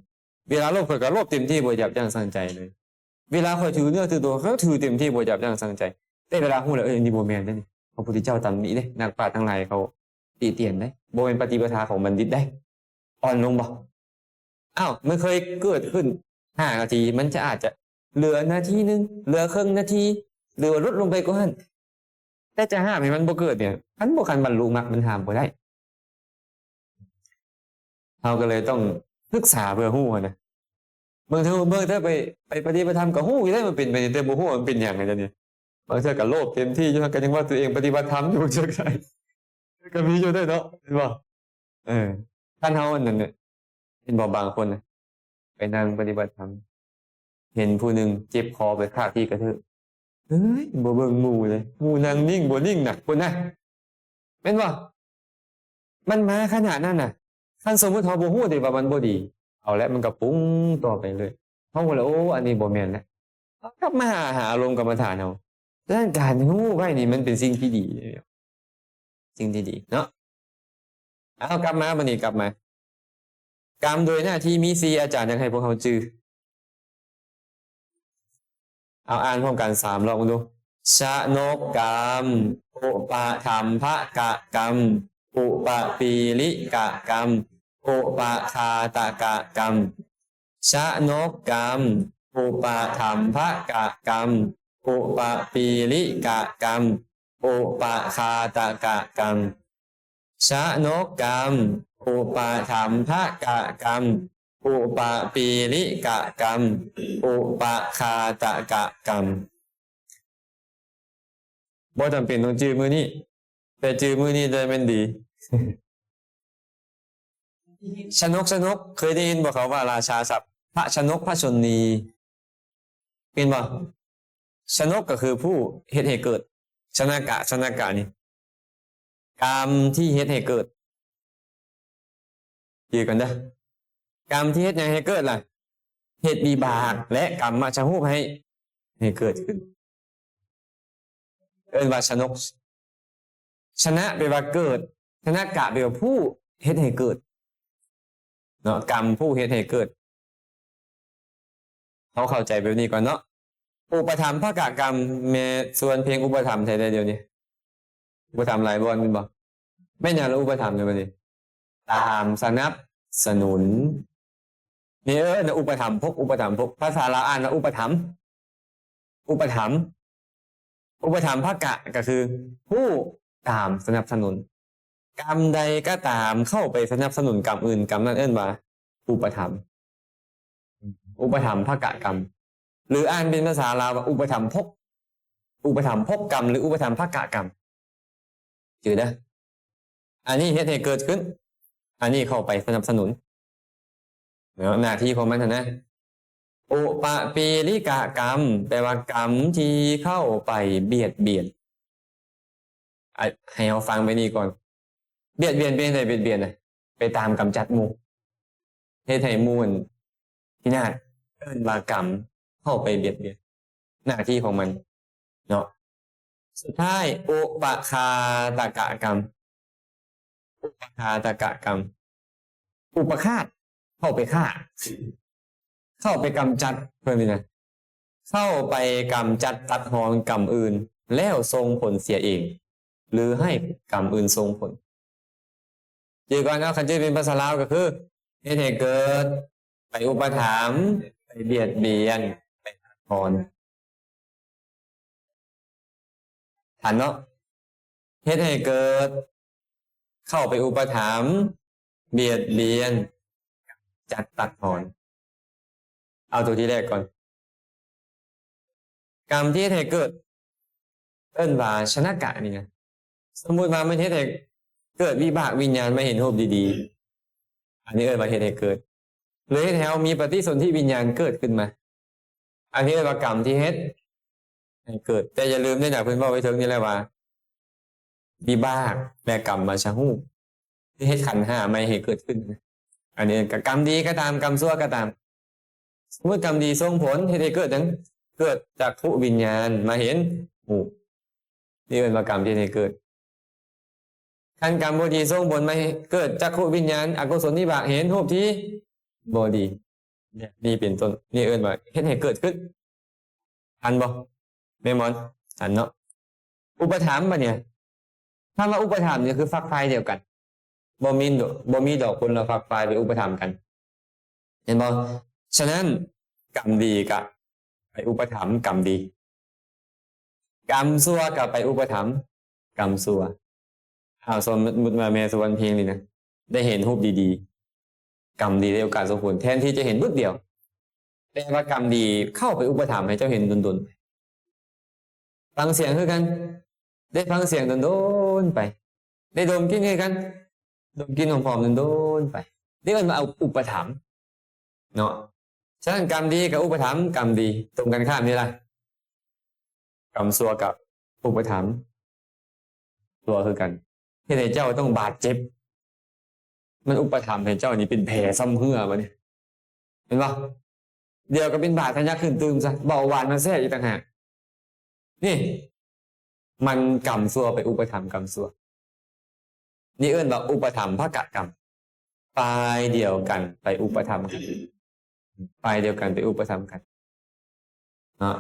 ເວລາໂລບ ຂ້ອຍກໍໂລບເຕັມທີ່ ບໍ່ຍັບຢັ້ງຊັ່ງໃຈເລີຍ. ເວລາຂ້ອຍຖືເນື້ອຖືຕົວ ຂ້ອຍກໍຖືເຕັມທີ່ ບໍ່ຍັບຢັ້ງຊັ່ງໃຈ. ແຕ່ເວລາຮູ້ແລ້ວ ເອີ ນີ້ບໍ່ແມ່ນເດ້ ນີ້ພະພຸດທະເຈົ້າຕຳໜິເດ້ ນັກປາດທັງຫຼາຍເຂົາຕິຕຽນເດ້ ບໍ່ແມ່ນປະຕິປະທາຂອງບັນດິດເດ້. ອ່ອນລົງບໍ່? ອ້າວ ມັນເຄີຍເກີດຂຶ້ນຫ້ານາທີ ມັນຈະອາດຈະເຫຼືອນາທີໜຶ່ງ ເຫຼືອເຄິ່ງນາທີ ຫຼືວ່າຫຼຸດລົງໄປກວ່ານັ້ນ. ແຕ່ຈະຫ້າມໃຫ້ມັນບໍ່ເກີດນີ້ ຄັນບໍ່ ຄັນບັນລຸມັກ ມັນຫ້າມບໍ່ໄດ້. ເຮົາກໍເລີຍຕ້ອງສຶກສາເພື່ອຮູ້ຫັ້ນນະ. ບາງເທື່ອ ບາງເທື່ອໄປ ໄປປະຕິບັດທຳກໍຮູ້ຢູ່ແລ້ວ ມັນເປັນໄປນີ້ ແຕ່ບໍ່ຮູ້ວ່າມັນເປັນຫຍັງ ອັນນີ້. ບາງເທື່ອກໍໂລບເຕັມທີ່ຢູ່ ກໍຍັງວ່າຕົວເອງປະຕິບັດທຳຢູ່ ຈັກໃດ ກໍມີຢູ່ເດ້ເນາະ ແມ່ນບໍ່? ເອີ ຄັນເຮົາອັນນັ້ນນະ ເຫັນບໍ່ ບາງຄົນນະ ໄປນັ່ງປະຕິບັດທຳ ເຫັນຜູ້ໜຶ່ງເຈັບຄໍໄປຄາກທີ່ກະເທີ້ ເອີຍ ບໍ່ເບິ່ງໝູ່ເລີຍ ໝູ່ນັ່ງນິ່ງບໍ່ນິ່ງນະ ພຸ້ນນະ ແມ່ນບໍ່? ມັນມາຂະໜາດນັ້ນນະ. ຄັນສົມມຸດເຮົາບໍ່ຮູ້ເດວ່າມັນບໍ່ດີ ເອົາແຫຼະ ມັນກໍປຸງຕໍ່ໄປເລີຍ. ເຮົາກໍເລີຍ ໂອ້ ອັນນີ້ບໍ່ແມ່ນແລ້ວ ເຮົາກັບມາຫາ ຫາອາລົມກຳມະຖານເຮົາ. ສະນັ້ນການຮູ້ໄວ້ນີ້ມັນເປັນສິ່ງທີ່ດີ ສິ່ງທີ່ດີເນາະ. ເອົາ ກັບມາ ບັດນີ້ກັບມາ ກຳໂດຍໜ້າທີ່ມີສີ່ ອາຈານຢາກໃຫ້ພວກເຮົາຈື່. ເອົາ ອ່ານພ້ອມກັນສາມຮອບເບິ່ງດູ. ຊະນົກກຳ ອຸປະທຳພະກະກຳ ອຸປະປີລິກະກຳ ອຸປະຄາຕະກະກຳ. ຊະນົກກຳ ອຸປະທຳພະກະກຳ ອຸປະປີລິກະກຳ ອຸປະຄາຕະກະກຳ. ຊະນົກກຳ ອຸປະທຳພະກະກຳ ອຸປະປີລິກະກຳ ອຸປະຄາຕະກະກຳ. ບໍ່ຈຳເປັນຕ້ອງຈື່ມື້ນີ້ ແຕ່ຈື່ມື້ນີ້ໄດ້ແມ່ນດີ. ຊະນົກ ຊະນົກ ເຄີຍໄດ້ຍິນບໍ່ ເຂົາວ່າລາຊາສັບ ພະຊະນົກ ພະຊົນນີ ແມ່ນບໍ່? ຊະນົກກໍຄືຜູ້ເຮັດໃຫ້ເກີດ ຊະນະກະ ຊະນະກະນີ້ ກຳທີ່ເຮັດໃຫ້ເກີດ. ຈື່ກັນເດີ ກຳທີ່ເຮັດຫຍັງໃຫ້ເກີດລະ? ເຮັດວິບາກ ແລະ ກຳມະຊະຮູບໃຫ້ ໃຫ້ເກີດຂຶ້ນ ເອີ້ນວ່າຊະນົກ. ຊະນະແປວ່າເກີດ ຊະນະກະແປວ່າຜູ້ເຮັດໃຫ້ເກີດເນາະ ກຳຜູ້ເຮັດໃຫ້ເກີດ. ເຮົາເຂົ້າໃຈແບບນີ້ກ່ອນເນາະ. ອຸປະທຳພະກະກຳ ແມ່ນ ຊວນເພງອຸປະຖຳແທ້ໃດດຽວນີ້ ອຸປະຖຳຫຼາຍບ່ອນແມ່ນບໍ່? ແມ່ນຫຍັງລະອຸປະຖຳໃນບັດນີ້? ຕາມສະໜັບສະໜູນ. ນີ້ເອີ້ນວ່າອຸປະຖຳພົກ ອຸປະຖຳພົກ ພາສາລາວອ່ານວ່າອຸປະຖຳ ອຸປະຖຳ. ອຸປະຖຳພະກະກໍຄືຜູ້ຕາມສະໜັບສະໜູນ. ກຳໃດກໍຕາມເຂົ້າໄປສະໜັບສະໜູນກຳອື່ນ ກຳນັ້ນເອີ້ນວ່າອຸປະຖຳ ອຸປະຖຳພະກະກຳ ຫຼືອ່ານເປັນພາສາລາວວ່າອຸປະຖຳພົກ ອຸປະຖຳພົກກຳ ຫຼືອຸປະຖຳພະກະກຳ. ຈື່ເດີ ອັນນີ້ເຮັດໃຫ້ເກີດຂຶ້ນ ອັນນີ້ເຂົ້າໄປສະໜັບສະໜູນເນາະ ໜ້າທີ່ຂອງມັນຫັ້ນນະ. ອຸປະປີລິກະກຳ ແປວ່າກຳທີ່ເຂົ້າໄປບຽດບຽນ. ອະ ໃຫ້ເຮົາຟັງໄປນີ້ກ່ອນ ບຽດບຽນເປັນໃດ? ບຽດບຽນນະ ໄປຕາມກຳຈັດໝູ່ ເຮັດໃຫ້ໝູ່ພິນາດ ເອີ້ນວ່າກຳເຂົ້າໄປບຽດບຽນ ໜ້າທີ່ຂອງມັນເນາະ. ສຸດທ້າຍ ອຸປະຄາຕະກະກຳ ອຸປະຄາຕະກະກຳ ອຸປະຄາດ ເຂົ້າໄປຂ້າ ເຂົ້າໄປກຳຈັດ ເພິ່ນນີ້ນະ ເຂົ້າໄປກຳຈັດຕັດຮອນກຳອື່ນ ແລ້ວສົ່ງຜົນເສຍເອງ ຫຼືໃຫ້ກຳອື່ນສົ່ງຜົນ. ຈື່ກ່ອນເນາະ ຄັນຈື່ເປັນພາສາລາວກໍຄື ເຮັດໃຫ້ເກີດ ໄປອຸປະຖຳ ໄປບຽດບຽນ ໄປຕັດຮອນ. ທັນເນາະ ເຮັດໃຫ້ເກີດ ເຂົ້າໄປອຸປະຖຳ ບຽດບຽນ ຈັດຕັດຮອນ. ເອົາຕົວທີແລກກ່ອນ ກຳທີ່ເຮັດໃຫ້ເກີດ ເອີ້ນວ່າຊະນະກະນີ້ນະ. ສົມມຸດວ່າມັນເຮັດໃຫ້ເກີດວິບາກວິນຍານມາເຫັນຮູບດີໆ ອັນນີ້ເອີ້ນວ່າເຮັດໃຫ້ເກີດ. ເລີຍເຮັດໃຫ້ເຮົາມີປະຕິສົນທິວິນຍານເກີດຂຶ້ນມາ. ອັນນີ້ເອີ້ນວ່າກຳທີ່ເຮັດໃຫ້ເກີດ. ແຕ່ຢ່າລືມເດີນະ ເພິ່ນເວົ້າໄວ້ເທິງນີ້ແຫຼະວ່າ ວິບາກ ແລະ ກຳມະຊະຮູບ ທີ່ເຮັດຂັນຫ້າໃໝ່ໃຫ້ເກີດຂຶ້ນ. ອັນນີ້ກໍກຳດີກໍຕາມ ກຳຊົ່ວກໍຕາມ. ສົມມຸດກຳດີສົ່ງຜົນເຮັດໃຫ້ເກີດຫຍັງ? ເກີດຈັກຂຸວິນຍານມາເຫັນຮູບ. ນີ້ເອີ້ນວ່າກຳທີ່ເຮັດໃຫ້ເກີດ. ຄັນກຳບໍ່ດີສົ່ງຜົນມາເຮັດເກີດຈັກຂຸວິນຍານ ອະກຸສົນວິບາກເຫັນຮູບທີ່ບໍ່ດີ ແບບນີ້ເປັນຕົ້ນ. ນີ້ເອີ້ນວ່າເຮັດໃຫ້ເກີດຂຶ້ນ. ທັນບໍ່ ແມ່ໝອນ? ທັນເນາະ. ອຸປະຖຳບັດນີ້ ຄຳວ່າອຸປະຖຳນີ້ຄືຝັກຝ່າຍດຽວກັນ. ບໍ່ມີ ບໍ່ມີດອກຄົນລະຝັກຝ່າຍໄປອຸປະຖຳກັນ. ເຫັນບໍ່? ສະນັ້ນ ກຳດີກະໄປອຸປະຖຳກຳດີ, ກຳຊົ່ວກະໄປອຸປະຖຳກຳຊົ່ວ. ເອົາ ສົມມຸດວ່າແມ່ສຸວັນເພັງນີ້ນະ ໄດ້ເຫັນຮູບດີໆ ກຳດີໄດ້ໂອກາດສົ່ງຜົນ ແທນທີ່ຈະເຫັນບຶດດຽວ ແຕ່ວ່າກຳດີເຂົ້າໄປອຸປະຖຳໃຫ້ເຈົ້າເຫັນດົນໆ. ຟັງສຽງຄືກັນ ໄດ້ຟັງສຽງດົນໆໄປ, ໄດ້ດົມກິ່ນຄືກັນ ດົມກິ່ນຫອມໆດົນໆໄປ. ນີ້ເອີ້ນວ່າອຸປະຖຳເນາະ. ສະນັ້ນ ກຳດີກັບອຸປະຖຳກຳດີ ຕົງກັນຂ້າມນີ້ລະ. ກຳຊົ່ວກັບອຸປະຖຳ ຊົ່ວຄືກັນ ເຮັດໃຫ້ເຈົ້າຕ້ອງບາດເຈັບ. ມັນອຸປະຖຳໃຫ້ເຈົ້ານີ້ເປັນແຜຊຳເຮື້ອບັດນີ້ ເຫັນບໍ່? ດຽວກໍເປັນບາດທະຍັກຂຶ້ນຕື່ມຊະ ເບົາຫວານມາແຊກອີກຕ່າງຫາກ. ນີ້ ມັນກຳຊົ່ວໄປອຸປະຖຳກຳຊົ່ວ. ນີ້ເອີ້ນວ່າອຸປະຖຳພະກະກຳ ຝ່າຍດຽວກັນໄປອຸປະຖຳກັນ ຝ່າຍດຽວກັນໄປອຸປະຖຳກັນເນາະ.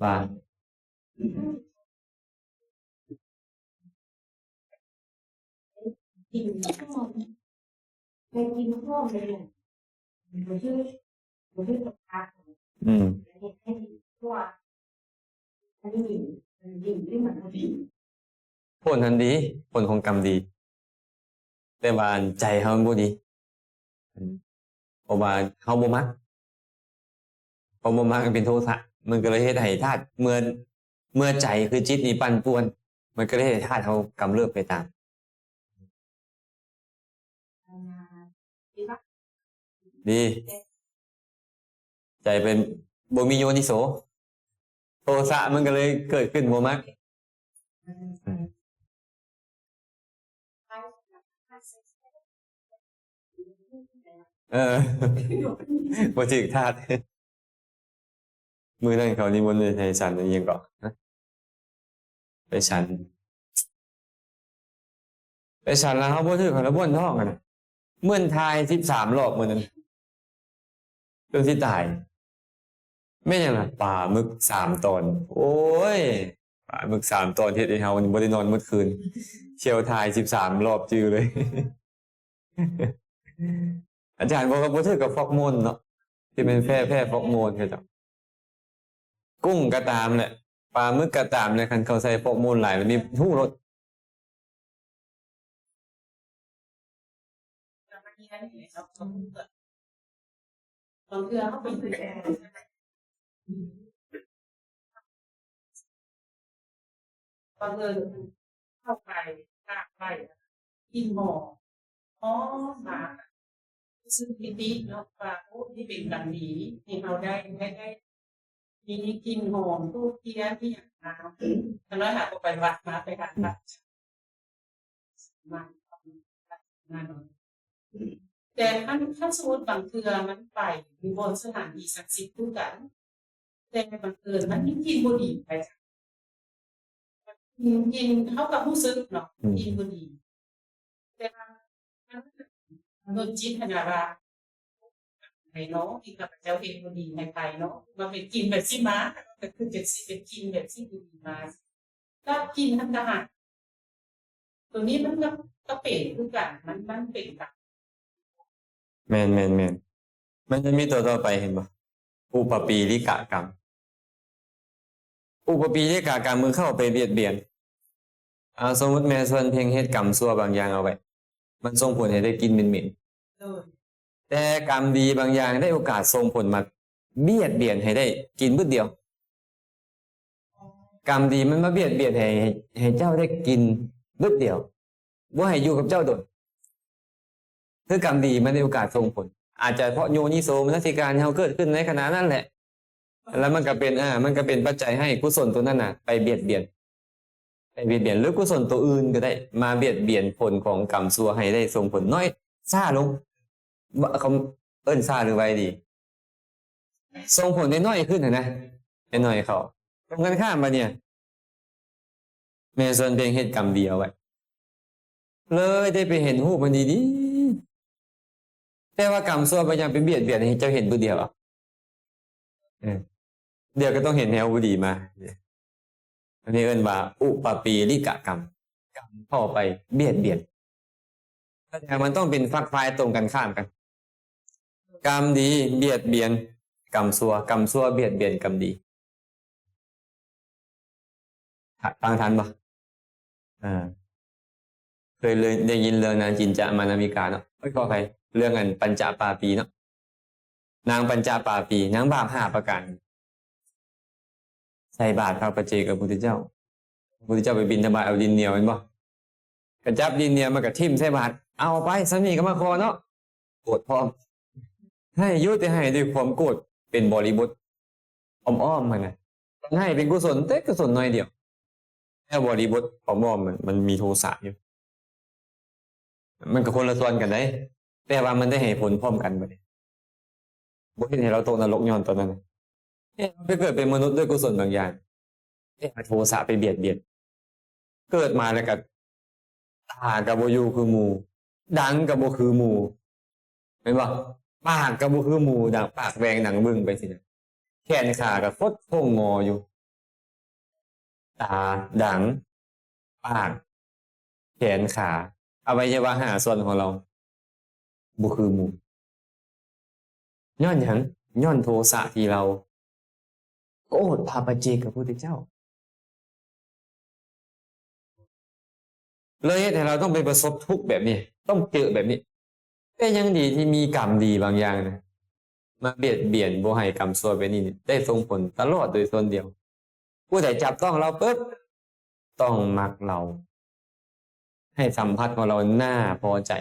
ວ່າ ອືມ ຜົນຫັ້ນດີ ຜົນຂອງກຳດີ ແຕ່ວ່າໃຈເຮົາມັນບໍ່ດີ ເພາະວ່າເຮົາບໍ່ມັກ ເພາະບໍ່ມັກ ມັນເປັນໂທສະ ມັນກໍເລີຍເຮັດໃຫ້ທາດເມື່ອ ເມື່ອໃຈຄືຈິດນີ້ປັ່ນປ່ວນ ມັນກໍເລີຍເຮັດໃຫ້ທາດເຮົາກຳເລີບໄປຕາມ. ດີ ໃຈເປັນບໍ່ມີໂຍນິໂສ ໂທສະມັນກໍເລີຍເກີດຂຶ້ນ ບໍ່ມັກ. ເອີ ບໍ່ຖືກທາດ. ມື້ນັ້ນເຂົານິມົນໄປໃຫ້ສັນອີ່ຫຍັງເກາະ ໄປສັນ ໄປສັນແລ້ວເຮົາບໍ່ຖືກ ເຮົາລະບ້ວນທ້ອງຫັ້ນນະ ເໝືອນຖ່າຍສິບສາມລອບມື້ນັ້ນ ຈົນຊິຕາຍ. ແມ່ນຫຍັງລະ? ປາໝຶກສາມຕອນ. ໂອ້ຍ ປາໝຶກສາມຕອນເຮັດໃຫ້ເຮົານີ້ບໍ່ໄດ້ນອນໝົດຄືນ. ຖ້ຽວຖ່າຍສິບສາມລອບຈື່ເລີຍ. ອາຈານບອກວ່າບໍ່ຖືກກັບຟອກໂມນເນາະ ທີ່ແມ່ນແພ້ ແພ້ຟອກໂມນເຂົາເຈົ້າ. ກຸ້ງກໍຕາມແຫຼະ ປາໝຶກກໍຕາມແຫຼະ ຄັນເຂົາໃສ່ຟອກໂມນຫຼາຍແບບນີ້ຮູ້ໂລດ. ບາງເທື່ອເຮົາໄປ ບັງເອີນເຂົ້າໄປ ກາບໄຫວ້ ກິ່ນຫອມ ຫອມມາກ ຮູ້ສຶກປີຕິເນາະ ວ່າ ໂອ້ ນີ້ເປັນກຳດີ ທີ່ເຮົາໄດ້ ໄດ້ ໄດ້ ມີກິ່ນຫອມທູບທຽນ ອີ່ຫຍັງມາເນາະ. ຂ້ານ້ອຍຫາກໍໄປວັດມາ ໄປຫາພະ ມາ ມາເນາະ. ແຕ່ຄັນ ຄັນສົມມຸດບາງເທື່ອມັນໄປຢູ່ບ່ອນສະຖານທີ່ສັກສິດຄືກັນ ແຕ່ບັງເອີນມັນມີກິ່ນບໍ່ດີໄປ ກິນ ກິນ ເຮົາກໍຮູ້ສຶກເນາະ ອືມ ກິນບໍ່ດີ ແຕ່ວ່າມັນ ເບິ່ງຈິດຫັ້ນນະວ່າ ໃຜເນາະ ທີ່ຂ້າພະເຈົ້າເຮັດບໍ່ດີໃຫ້ໃຜເນາະ ວ່າໄປກິນແບບຊີ້ມາ ກໍຄືຈັ່ງຊີ້ ໄປກິນແບບຊີ້ບໍ່ດີມາ ກໍກິນຫັ້ນກໍຫັກ ຕົວນີ້ມັນກໍ ກໍເປັນຄືກັນ ມັນ ມັນເປັນກັນ. ແມ່ນໆໆ ມັນຈະມີຕົວຕໍ່ໄປ ເຫັນບໍ່? ອຸປະປີລິກະກຳ. ອຸປະປີລິກະກຳ ຄືເຂົ້າໄປບຽດບຽນ. ອາ ສົມມຸດແມ່ສ່ວນເພັງເຮັດກຳຊົ່ວບາງຢ່າງເອົາໄວ້ ມັນສົ່ງຜົນໃຫ້ໄດ້ກິ່ນເໝັນໆ. ໂດຍ. ແຕ່ກຳດີບາງຢ່າງໄດ້ໂອກາດສົ່ງຜົນມາບຽດບຽນໃຫ້ໄດ້ກິນບຶດດຽວ. ກຳດີມັນມາບຽດບຽນໃຫ້ ໃຫ້ ໃຫ້ເຈົ້າໄດ້ກິນບຶດດຽວ ບໍ່ໃຫ້ຢູ່ກັບເຈົ້າດົນ. ຄືກຳດີມັນມີໂອກາດສົ່ງຜົນ ອາດຈະເພາະໂຍນິໂສມະນະສິການທີ່ເຮົາເກີດຂຶ້ນໃນຂະນະນັ້ນແຫຼະ ແລ້ວມັນກໍເປັນ ເອີ ມັນກໍເປັນປັດໄຈໃຫ້ກຸສົນໂຕນັ້ນນະໄປບຽດບຽນ ໄປບຽດບຽນ ຫຼື ກຸສົນໂຕອື່ນກໍໄດ້ ມາບຽດບຽນຜົນຂອງກຳຊົ່ວໃຫ້ໄດ້ສົ່ງຜົນນ້ອຍ ຊ້າລົງ ເຂົາເອີ້ນຊ້າ ຫຼື ໄວດີ ສົ່ງຜົນໄດ້ໜ້ອຍຂຶ້ນຫັ້ນນະ ໄດ້ໜ້ອຍເຂົ້າ. ຕຣົງກັນຂ້າມບາດນີ້ ແມ່ນສ່ວນເພງເຮັດກຳດີເອົາໄວ້ ເລີຍໄດ້ໄປເຫັນຮູບມັນດີໆ ແຕ່ວ່າກຳຊົ່ວໄປຍັງໄປບຽດບຽນໃຫ້ເຈົ້າເຫັນຜູ້ດຽວ ເອີ ດຽວກໍຕ້ອງເຫັນແນວບໍ່ດີມາ. ອັນນີ້ເອີ້ນວ່າອຸປະເປລິກະກຳ ກຳເຂົ້າໄປບຽດບຽນ ສະແດງວ່າມັນຕ້ອງເປັນຝັກຝ່າຍຕົງກັນຂ້າມກັນ ກຳດີບຽດບຽນກຳຊົ່ວ ກຳຊົ່ວບຽດບຽນກຳດີ. ຟັງທັນບໍ່? ເອີ ເຄີຍໄດ້ຍິນເລື່ອງນາງຈິນຈະມານາວິກາເນາະ ເອີຍ ຂໍອະໄພ ເລື່ອງອັນປັນຈະປາປີເນາະ ນາງປັນຈະປາປີ ນາງບາບຫ້າປະການ ໃສ່ບາດພະປັດເຈກພະພຸດທະເຈົ້າ ພະພຸດທະເຈົ້າໄປບິນທະບາດເອົາດິນໜຽວແມ່ນບໍ່? ກະຈັບດິນໜຽວ ມັນກະຖິ້ມໃສ່ບາດ ເອົາໄປ ສ່ຳນີ້ກໍມາຂໍເນາະ ໂກດພ້ອມ ໃຫ້ຢູ່ ແຕ່ໃຫ້ດ້ວຍຄວາມໂກດ ເປັນບໍລິບົດອ້ອມໆຫັ້ນນະ ໃຫ້ເປັນກຸສົນ ແຕ່ກຸສົນໜ້ອຍດຽວ ແຕ່ບໍລິບົດອ້ອມໆ ມັນ ມັນມີໂທສະຢູ່ ມັນກໍຄົນລະສ່ວນກັນເດ້ ແຕ່ວ່າມັນໄດ້ໃຫ້ຜົນພ້ອມກັນບັດນີ້ ບໍ່ເຮັດໃຫ້ລາວຕົກນະລົກຍ້ອນຕອນນັ້ນ. ເອະ ເຮົາໄປເກີດເປັນມະນຸດດ້ວຍກຸສົນບາງຢ່າງ ເອະ ໂທສະໄປບຽດບຽນ ເກີດມາແລ້ວກໍຕາກໍບໍ່ຢູ່ຄືໝູ່ ດັງກໍບໍ່ຄືໝູ່ ແມ່ນບໍ່? ປາກກໍບໍ່ຄືໝູ່ ດັງ ປາກແຫວ່ງດັງວຶ່ງໄປຊີ້ນະ ແຂນຂາກໍຄົດໂຄ້ງງໍຢູ່ ຕາ ດັງ ປາກ ແຂນ ຂາ ອະໄວຍະວະຫ້າສ່ວນຂອງເຮົາບໍ່ຄືໝູ່. ຍ້ອນຫຍັງ? ຍ້ອນໂທສະທີ່ເຮົາໂກດພະປັດເຈກພະພຸດທະເຈົ້າ ເລີຍເຮັດໃຫ້ເຮົາຕ້ອງໄປປະສົບທຸກແບບນີ້ ຕ້ອງເຈີແບບນີ້. ແຕ່ຍັງດີທີ່ມີກຳດີບາງຢ່າງນະ ມາບຽດບຽນ ບໍ່ໃຫ້ກຳຊົ່ວແບບນີ້ໄດ້ສົ່ງຜົນຕະຫຼອດໂດຍສ່ວນດຽວ. ຜູ້ໃດຈັບຕ້ອງລາວປຶບ ຕ້ອງມັກລາວ ໃຫ້ສຳຜັດຂອງລາວໜ້າພໍໃຈ.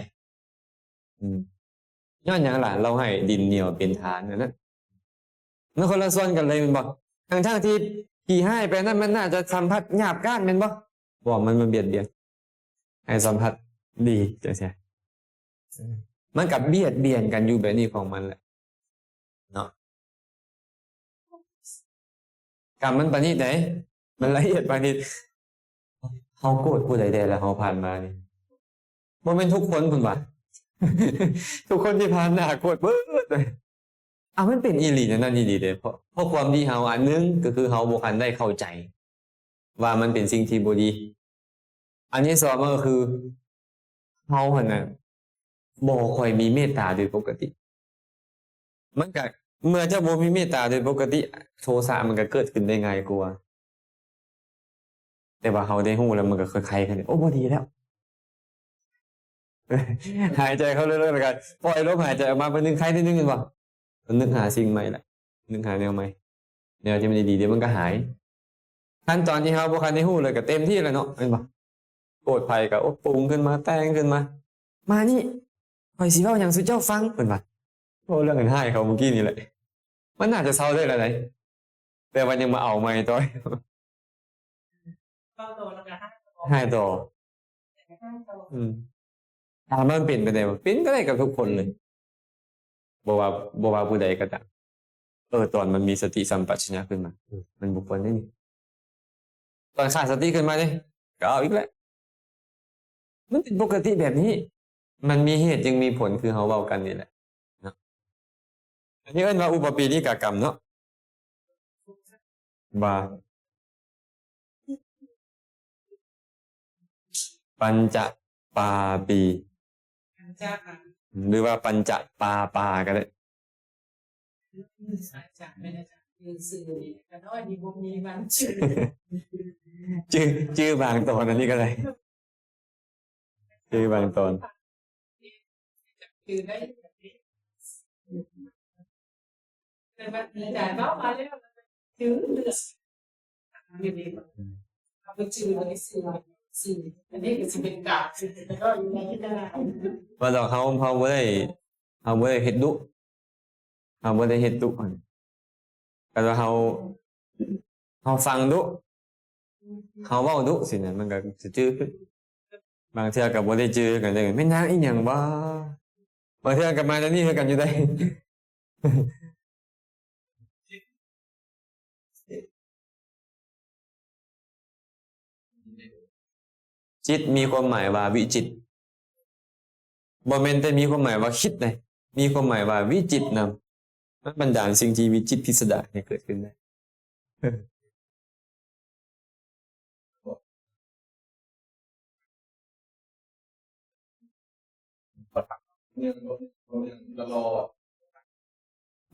ອືມ ຍ້ອນຫຍັງລະ? ລາວໃຫ້ດິນໜຽວເປັນທານນັ້ນນະ. ມັນຄົນລະສ່ວນກັນເລີຍແມ່ນບໍ່? ທັງໆທີ່ຂີ້ຮ້າຍໄປນັ້ນ ມັນໜ້າຈະສຳຜັດຫຍາບກ້ານແມ່ນບໍ່? ບໍ່ ມັນມາບຽດບຽນ ໃຫ້ສຳຜັດດີຈັ່ງຊີ້ ມັນກໍບຽດບຽນກັນຢູ່ແບບນີ້ຂອງມັນແຫຼະເນາະ. ກຳມັນປານີດໃດ໋ ມັນລະອຽດປານີດ. ເຮົາໂກດຜູ້ໃດແດ່ລະເຮົາຜ່ານມານີ້? ບໍ່ແມ່ນທຸກຄົນພຸ້ນຫວາ? ທຸກຄົນທີ່ຜ່ານໜ້າໂກດເບິດ. ອາ ມັນເປັນອີ່ຫຼີແນວນັ້ນອີ່ຫຼີເດ້ ເພາະ ເພາະຄວາມທີ່ເຮົາ ອັນໜຶ່ງກໍຄືເຮົາບໍ່ທັນໄດ້ເຂົ້າໃຈວ່າມັນເປັນສິ່ງທີ່ບໍ່ດີ. ອັນທີສອງມັນກໍຄືເຮົາຫັ້ນນະ ບໍ່ຄ່ອຍມີເມດຕາໂດຍປົກກະຕິ. ມັນກະ ເມື່ອເຈົ້າບໍ່ມີເມດຕາໂດຍປົກກະຕິ ໂທສະມັນກະເກີດຂຶ້ນໄດ້ງ່າຍກວ່າ. ແຕ່ວ່າເຮົາໄດ້ຮູ້ແລ້ວ ມັນກະຄ່ອຍໄຄຂຶ້ນ ໂອ້ ບໍ່ດີແລ້ວ. ຫາຍໃຈເຂົ້າເລິກໆ ແລ້ວກະປ່ອຍລົມຫາຍໃຈອອກມາ ເພິ່ນຈຶ່ງໄຄນິດໜຶ່ງ ເຫັນບໍ່? ເພິ່ນນຶກຫາສິ່ງໃໝ່ລະ ນຶກຫາແນວໃໝ່ ແນວທີ່ມັນດີໆ ດຽວມັນກະຫາຍ. ຂັ້ນຕອນທີ່ເຮົາບໍ່ທັນໄດ້ຮູ້ເລີຍ ກະເຕັມທີ່ແລ້ວເນາະ ແມ່ນບໍ່? ໂກດໃຜກະ ໂອ້ ປຸງຂຶ້ນມາ ແຕ່ງຂຶ້ນມາ. ມານີ້ ຂ້ອຍຊິເວົ້າຫຍັງສູ່ເຈົ້າຟັງ ເພິ່ນວ່າ. ເວົ້າເລື່ອງອັນຮ້າຍເຂົາມື້ກີ້ນີ້ແຫຼະ ມັນໜ້າຈະເຊົາໄດ້ລະໃດ ແຕ່ວ່າຍັງມາເອົາໃໝ່ຕໍ່ ເວົ້າຕໍ່ແລ້ວກໍຮ້າຍຕໍ່ ຮ້າຍຕໍ່. ອືມ ຖາມວ່າມັນເປັນໄປໄດ້ບໍ່? ເປັນໄປໄດ້ກັບທຸກຄົນເລີຍ ບໍ່ວ່າ ບໍ່ວ່າຜູ້ໃດກໍຕາມ. ເອີ ຕອນມັນມີສະຕິສຳປະຊັນຍະຂຶ້ນມາ ເອີ ມັນບໍ່ຄວນເດ້ນີ້. ຕອນຂາດສະຕິຂຶ້ນມາເດ້ ກໍເອົາອີກແຫຼະ. ມັນເປັນປົກກະຕິແບບນີ້ ມັນມີເຫດຈຶ່ງມີຜົນ ຄືເຮົາເວົ້າກັນນີ້ແຫຼະເນາະ. ອັນນີ້ເອີ້ນວ່າອຸປະເປນິກະກຳເນາະ ວ່າ ປັນຈະປາປີ ຫຼືວ່າປັນຈະປາປາກໍໄດ້. ຊື່ ຊື່ບາງຕອນອັນນີ້ກໍໄດ້ ຊື່ບາງຕອນ. ອືມ. ຊິ ອັນນີ້ກໍຊິເປັນການ ແລ້ວກໍຢູ່ໃນທີ່ຕະຫຼາດ ວ່າດອກເຮົາ ເຮົາບໍ່ໄດ້ ເຮົາບໍ່ໄດ້ເຮັດດຸ ເຮົາບໍ່ໄດ້ເຮັດດຸ ແຕ່ວ່າເຮົາ ເຮົາຟັງດຸ ເຮົາເວົ້າດຸຊີ້ນະ ມັນກໍຊິຈື່ຂຶ້ນ. ບາງເທື່ອກໍບໍ່ໄດ້ຈື່ກັນເດ້ ແມ່ນນາງອີ່ຫຍັງວະ? ບາງເທື່ອກໍມາແນວນີ້ຄືກັນຢູ່ເດ້. ຈິດມີຄວາມໝາຍວ່າວິຈິດ ບໍ່ແມ່ນແຕ່ມີຄວາມໝາຍວ່າຄິດເດ້ ມີຄວາມໝາຍວ່າວິຈິດນຳ. ມັນບັນດານສິ່ງທີ່ວິຈິດພິສະດານໃຫ້ເກີດຂຶ້ນໄດ້.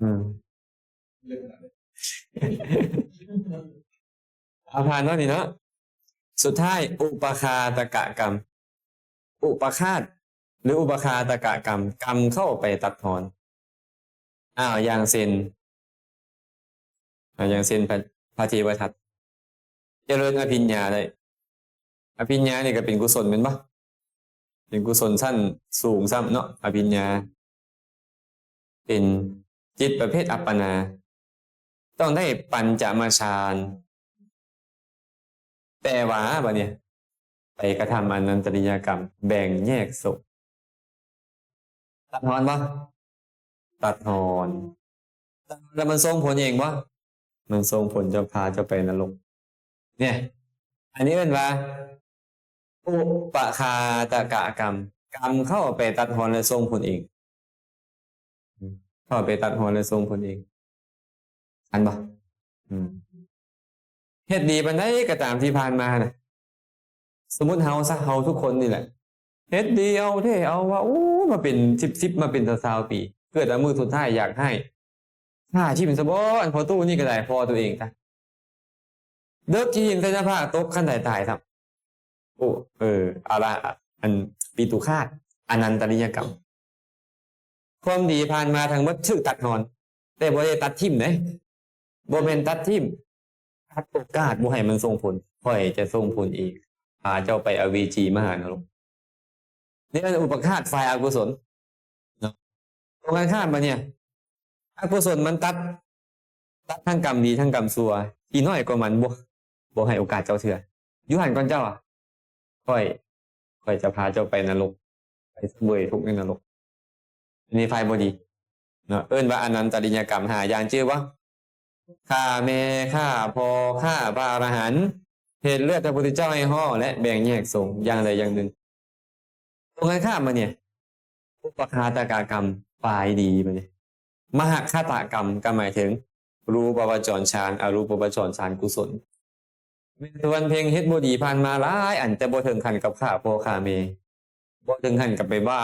ອືມ ເອົາ ຜ່ານເນາະນີ້ເນາະ. ສຸດທ້າຍ ອຸປະຄາຕະກະກຳ ອຸປະຄາດ ຫຼື ອຸປະຄາຕະກະກຳ ກຳເຂົ້າໄປຕັດຮອນ. ອ້າວ ຢ່າງເຊັ່ນ ອ່າ ຢ່າງເຊັ່ນ ພະ ພະເທວະທັດ ຈະເລີນອະພິນຍາໄດ້. ອະພິນຍານີ້ກໍເປັນກຸສົນແມ່ນບໍ່? ເປັນກຸສົນຊັ້ນສູງຊ້ຳເນາະ ອະພິນຍາ ເປັນຈິດປະເພດອັບປະນາ ຕ້ອງໄດ້ປັນຈະມະຊານ. ແຕ່ວ່າບາດນີ້ໄປກະທຳອະນັນຕະລິຍະກຳ ແບ່ງແຍກສົງ ຕັດຮອນບໍ່? ຕັດຮອນ. ແລ້ວມັນສົ່ງຜົນເອງບໍ່? ມັນສົ່ງຜົນ ຈະພາເຈົ້າໄປນະລົກ. ເນຍ ອັນນີ້ເອີ້ນວ່າ ອຸປະຄາຕະກະກຳ ກຳເຂົ້າໄປຕັດຮອນ ແລະ ສົ່ງຜົນເອງ. ເຂົ້າໄປຕັດຮອນ ແລະ ສົ່ງຜົນເອງ. ອັນບໍ່? ອືມ ເຮັດດີປານໃດກໍຕາມທີ່ຜ່ານມານະ ສົມມຸດເຮົາຊະ ເຮົາທຸກຄົນນີ້ແຫຼະ ເຮັດດີເອົາແທ້ເອົາວ່າ ໂອ້ ມາເປັນສິບ ສິບ ມາເປັນຊາວໆປີ ເກີດມາມື້ສຸດທ້າຍຢາກຮ້າຍ ຂ້າຖິ້ມຊະບໍ ອັນພໍ່ຕູ້ນີ້ກໍໄດ້ ພໍ່ຕົວເອງຊະ ເດິກຂີ້ຫີນໃສ່ໜ້າຜາກ ຕົກຄັນໄດຕາຍຊ້ຳ. ໂອ້ ເອີ ອາລະ ອັນ ປິຕຸຄາດ ອະນັນຕະລິຍະກຳ. ຄວາມດີຜ່ານມາທັງໝົດຖືກຕັດຮອນ ແຕ່ບໍ່ໄດ້ຕັດຖິ້ມເດ້ ບໍ່ແມ່ນຕັດຖິ້ມ ຕັດໂອກາດບໍ່ໃຫ້ມັນສົ່ງຜົນ. ຂ້ອຍຈະສົ່ງຜົນອີກ ພາເຈົ້າໄປອະເວຈີ ມະຫານະລົກ. ນີ້ເອີ້ນອຸປະຄາດຝ່າຍອະກຸສົນເນາະ. ຕົງກັນຂ້າມບາດນີ້ ອະກຸສົນມັນຕັດ ຕັດທັງກຳດີທັງກຳຊົ່ວ ອີນ້ອຍກໍມັນບໍ່ ບໍ່ໃຫ້ໂອກາດເຈົ້າເທື່ອ. ຢູ່ຫັ້ນກ່ອນເຈົ້າ ຂ້ອຍ ຂ້ອຍຈະພາເຈົ້າໄປນະລົກ ໄປສະເຫວີຍທຸກໃນນະລົກ. ອັນນີ້ຝ່າຍບໍ່ດີເນາະ ເອີ້ນວ່າອະນັນຕະລິຍະກຳຫ້າຢ່າງ ຈື່ບໍ່? ຂ້າແມ່ ຂ້າພໍ່ ຂ້າພະອະລະຫັນ ເຮັດເລືອດພະພຸດທະເຈົ້າໃຫ້ຫໍ້ ແລະ ແບ່ງແຍກສົງຢ່າງໃດຢ່າງໜຶ່ງ. ຕົງກັນຂ້າມມານີ້ ອຸປະຄາຕະກະກຳ ຝ່າຍດີມານີ້ ມະຫະຄະຕະກຳ ກໍໝາຍເຖິງ ຮູບະວະຈອນຊານ ອະຮູບະວະຈອນຊານ ກຸສົນ. ແມ່ນສ່ວນເພັງເຮັດບໍ່ດີຜ່ານມາຫຼາຍອັນ ແຕ່ບໍ່ເຖິງຂັ້ນກັບຂ້າພໍ່ຂ້າແມ່ ບໍ່ເຖິງຂັ້ນກັບໄປວ່າ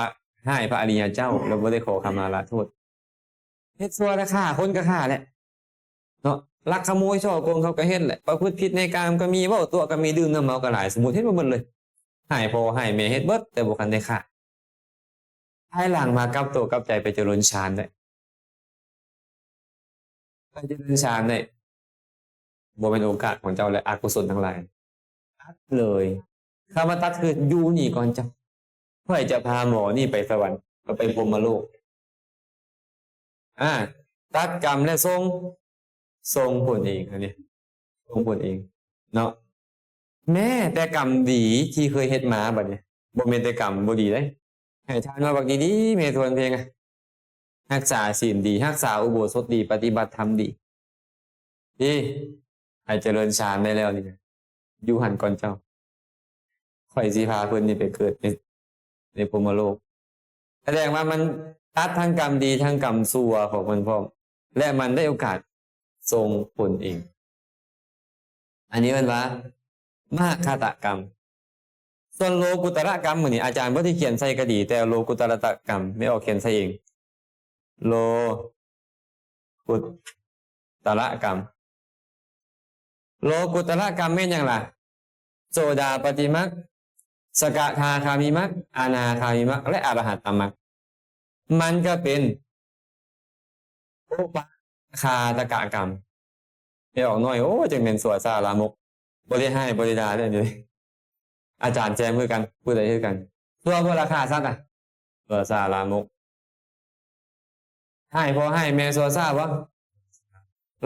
ຮ້າຍພະອະລິຍະເຈົ້າ ແລ້ວບໍ່ໄດ້ຂໍຂະມາລາໂທດ. ເຮັດຊົ່ວແລ້ວຂ້າຄົນກໍຂ້າແຫຼະເນາະ ລັກຂະໂມຍສໍ້ໂກງເຂົາກໍເຮັດແຫຼະ ປະພຶດຜິດໃນກາມກໍມີ ເວົ້າຕົວະກໍມີ ດື່ມນ້ຳເມົາກໍຫຼາຍ ສົມມຸດເຮັດມາໝົດເລີຍ ຮ້າຍພໍ່ຮ້າຍແມ່ເຮັດເບິດ ແຕ່ບໍ່ທັນໄດ້ຂ້າ. ພາຍຫຼັງມາກັບໂຕກັບໃຈໄປຈະເລີນຊານໄດ້ ໄປຈະເລີນຊານໄດ້ ບໍ່ແມ່ນໂອກາດຂອງເຈົ້າແລ້ວ ອະກຸສົນທັງຫຼາຍ ຕັດເລີຍ. ຄຳວ່າຕັດຄືຢູ່ນີ້ກ່ອນເຈົ້າ ຂ້ອຍຈະພາໝໍນີ້ໄປສະຫວັນ ກໍໄປພົມມະໂລກ. ອາ ຕັດກຳແລະສົ່ງ ສົ່ງຜົນເອງ ອັນນີ້ສົ່ງຜົນເອງເນາະ. ແມ້ແຕ່ກຳດີທີ່ເຄີຍເຮັດມາ ບັດນີ້ບໍ່ແມ່ນແຕ່ກຳບໍ່ດີເດ້. ໃຫ້ທານມາບັກດີໆ ແມ່ທວນເພງ ຮັກສາສິນດີ ຮັກສາອຸໂບສົດດີ ປະຕິບັດທຳດີ ເອີ ໃຫ້ຈະເລີນຊານໄດ້ແລ້ວນີ້ ຢູ່ຫັ້ນກ່ອນເຈົ້າ ຂ້ອຍຊິພາເພິ່ນນີ້ໄປເກີດໃນ ໃນພົມມະໂລກ. ສະແດງວ່າມັນຕັດທັງກຳດີທັງກຳຊົ່ວຂອງມັນພ້ອມ ແລະ ມັນໄດ້ໂອກາດສົ່ງຜົນເອງ. ອັນນີ້ເອີ້ນວ່າ ມະຫະຄະຕະກຳ. ສ່ວນໂລກຸດຕະລະກຳ ມື້ນີ້ອາຈານບໍ່ໄດ້ຂຽນໃສ່ກໍດີ ແຕ່ໂລກຸດຕະລະຕະກຳ ແມ່ອອກຂຽນໃສ່ເອງ ໂລກຸດຕະລະກຳ. ໂລກຸດຕະລະກຳແມ່ນຫຍັງລະ? ໂສດາປະຕິມັກ ສະກະທາຄາມິມັກ ອະນາຄາມິມັກ ແລະ ອະລະຫັດຕະມັກ. ມັນກໍເປັນອຸປະຄາຕະກະກຳ. ແມ່ອອກນ້ອຍ ໂອ້ ຈັ່ງແມ່ນຊົ່ວຊ້າລາມົກ ບໍ່ໄດ້ຮ້າຍ ບໍ່ໄດ້ດ່າເດ້ ນີ້. ອາຈານແຊມຄືກັນ ຜູ້ໃດຄືກັນ? ຊົ່ວບໍ່ລະຂ້າສັດນະ? ຊົ່ວຊ້າລາມົກ. ຮ້າຍພໍ່ຮ້າຍແມ່ຊົ່ວຊ້າບໍ່?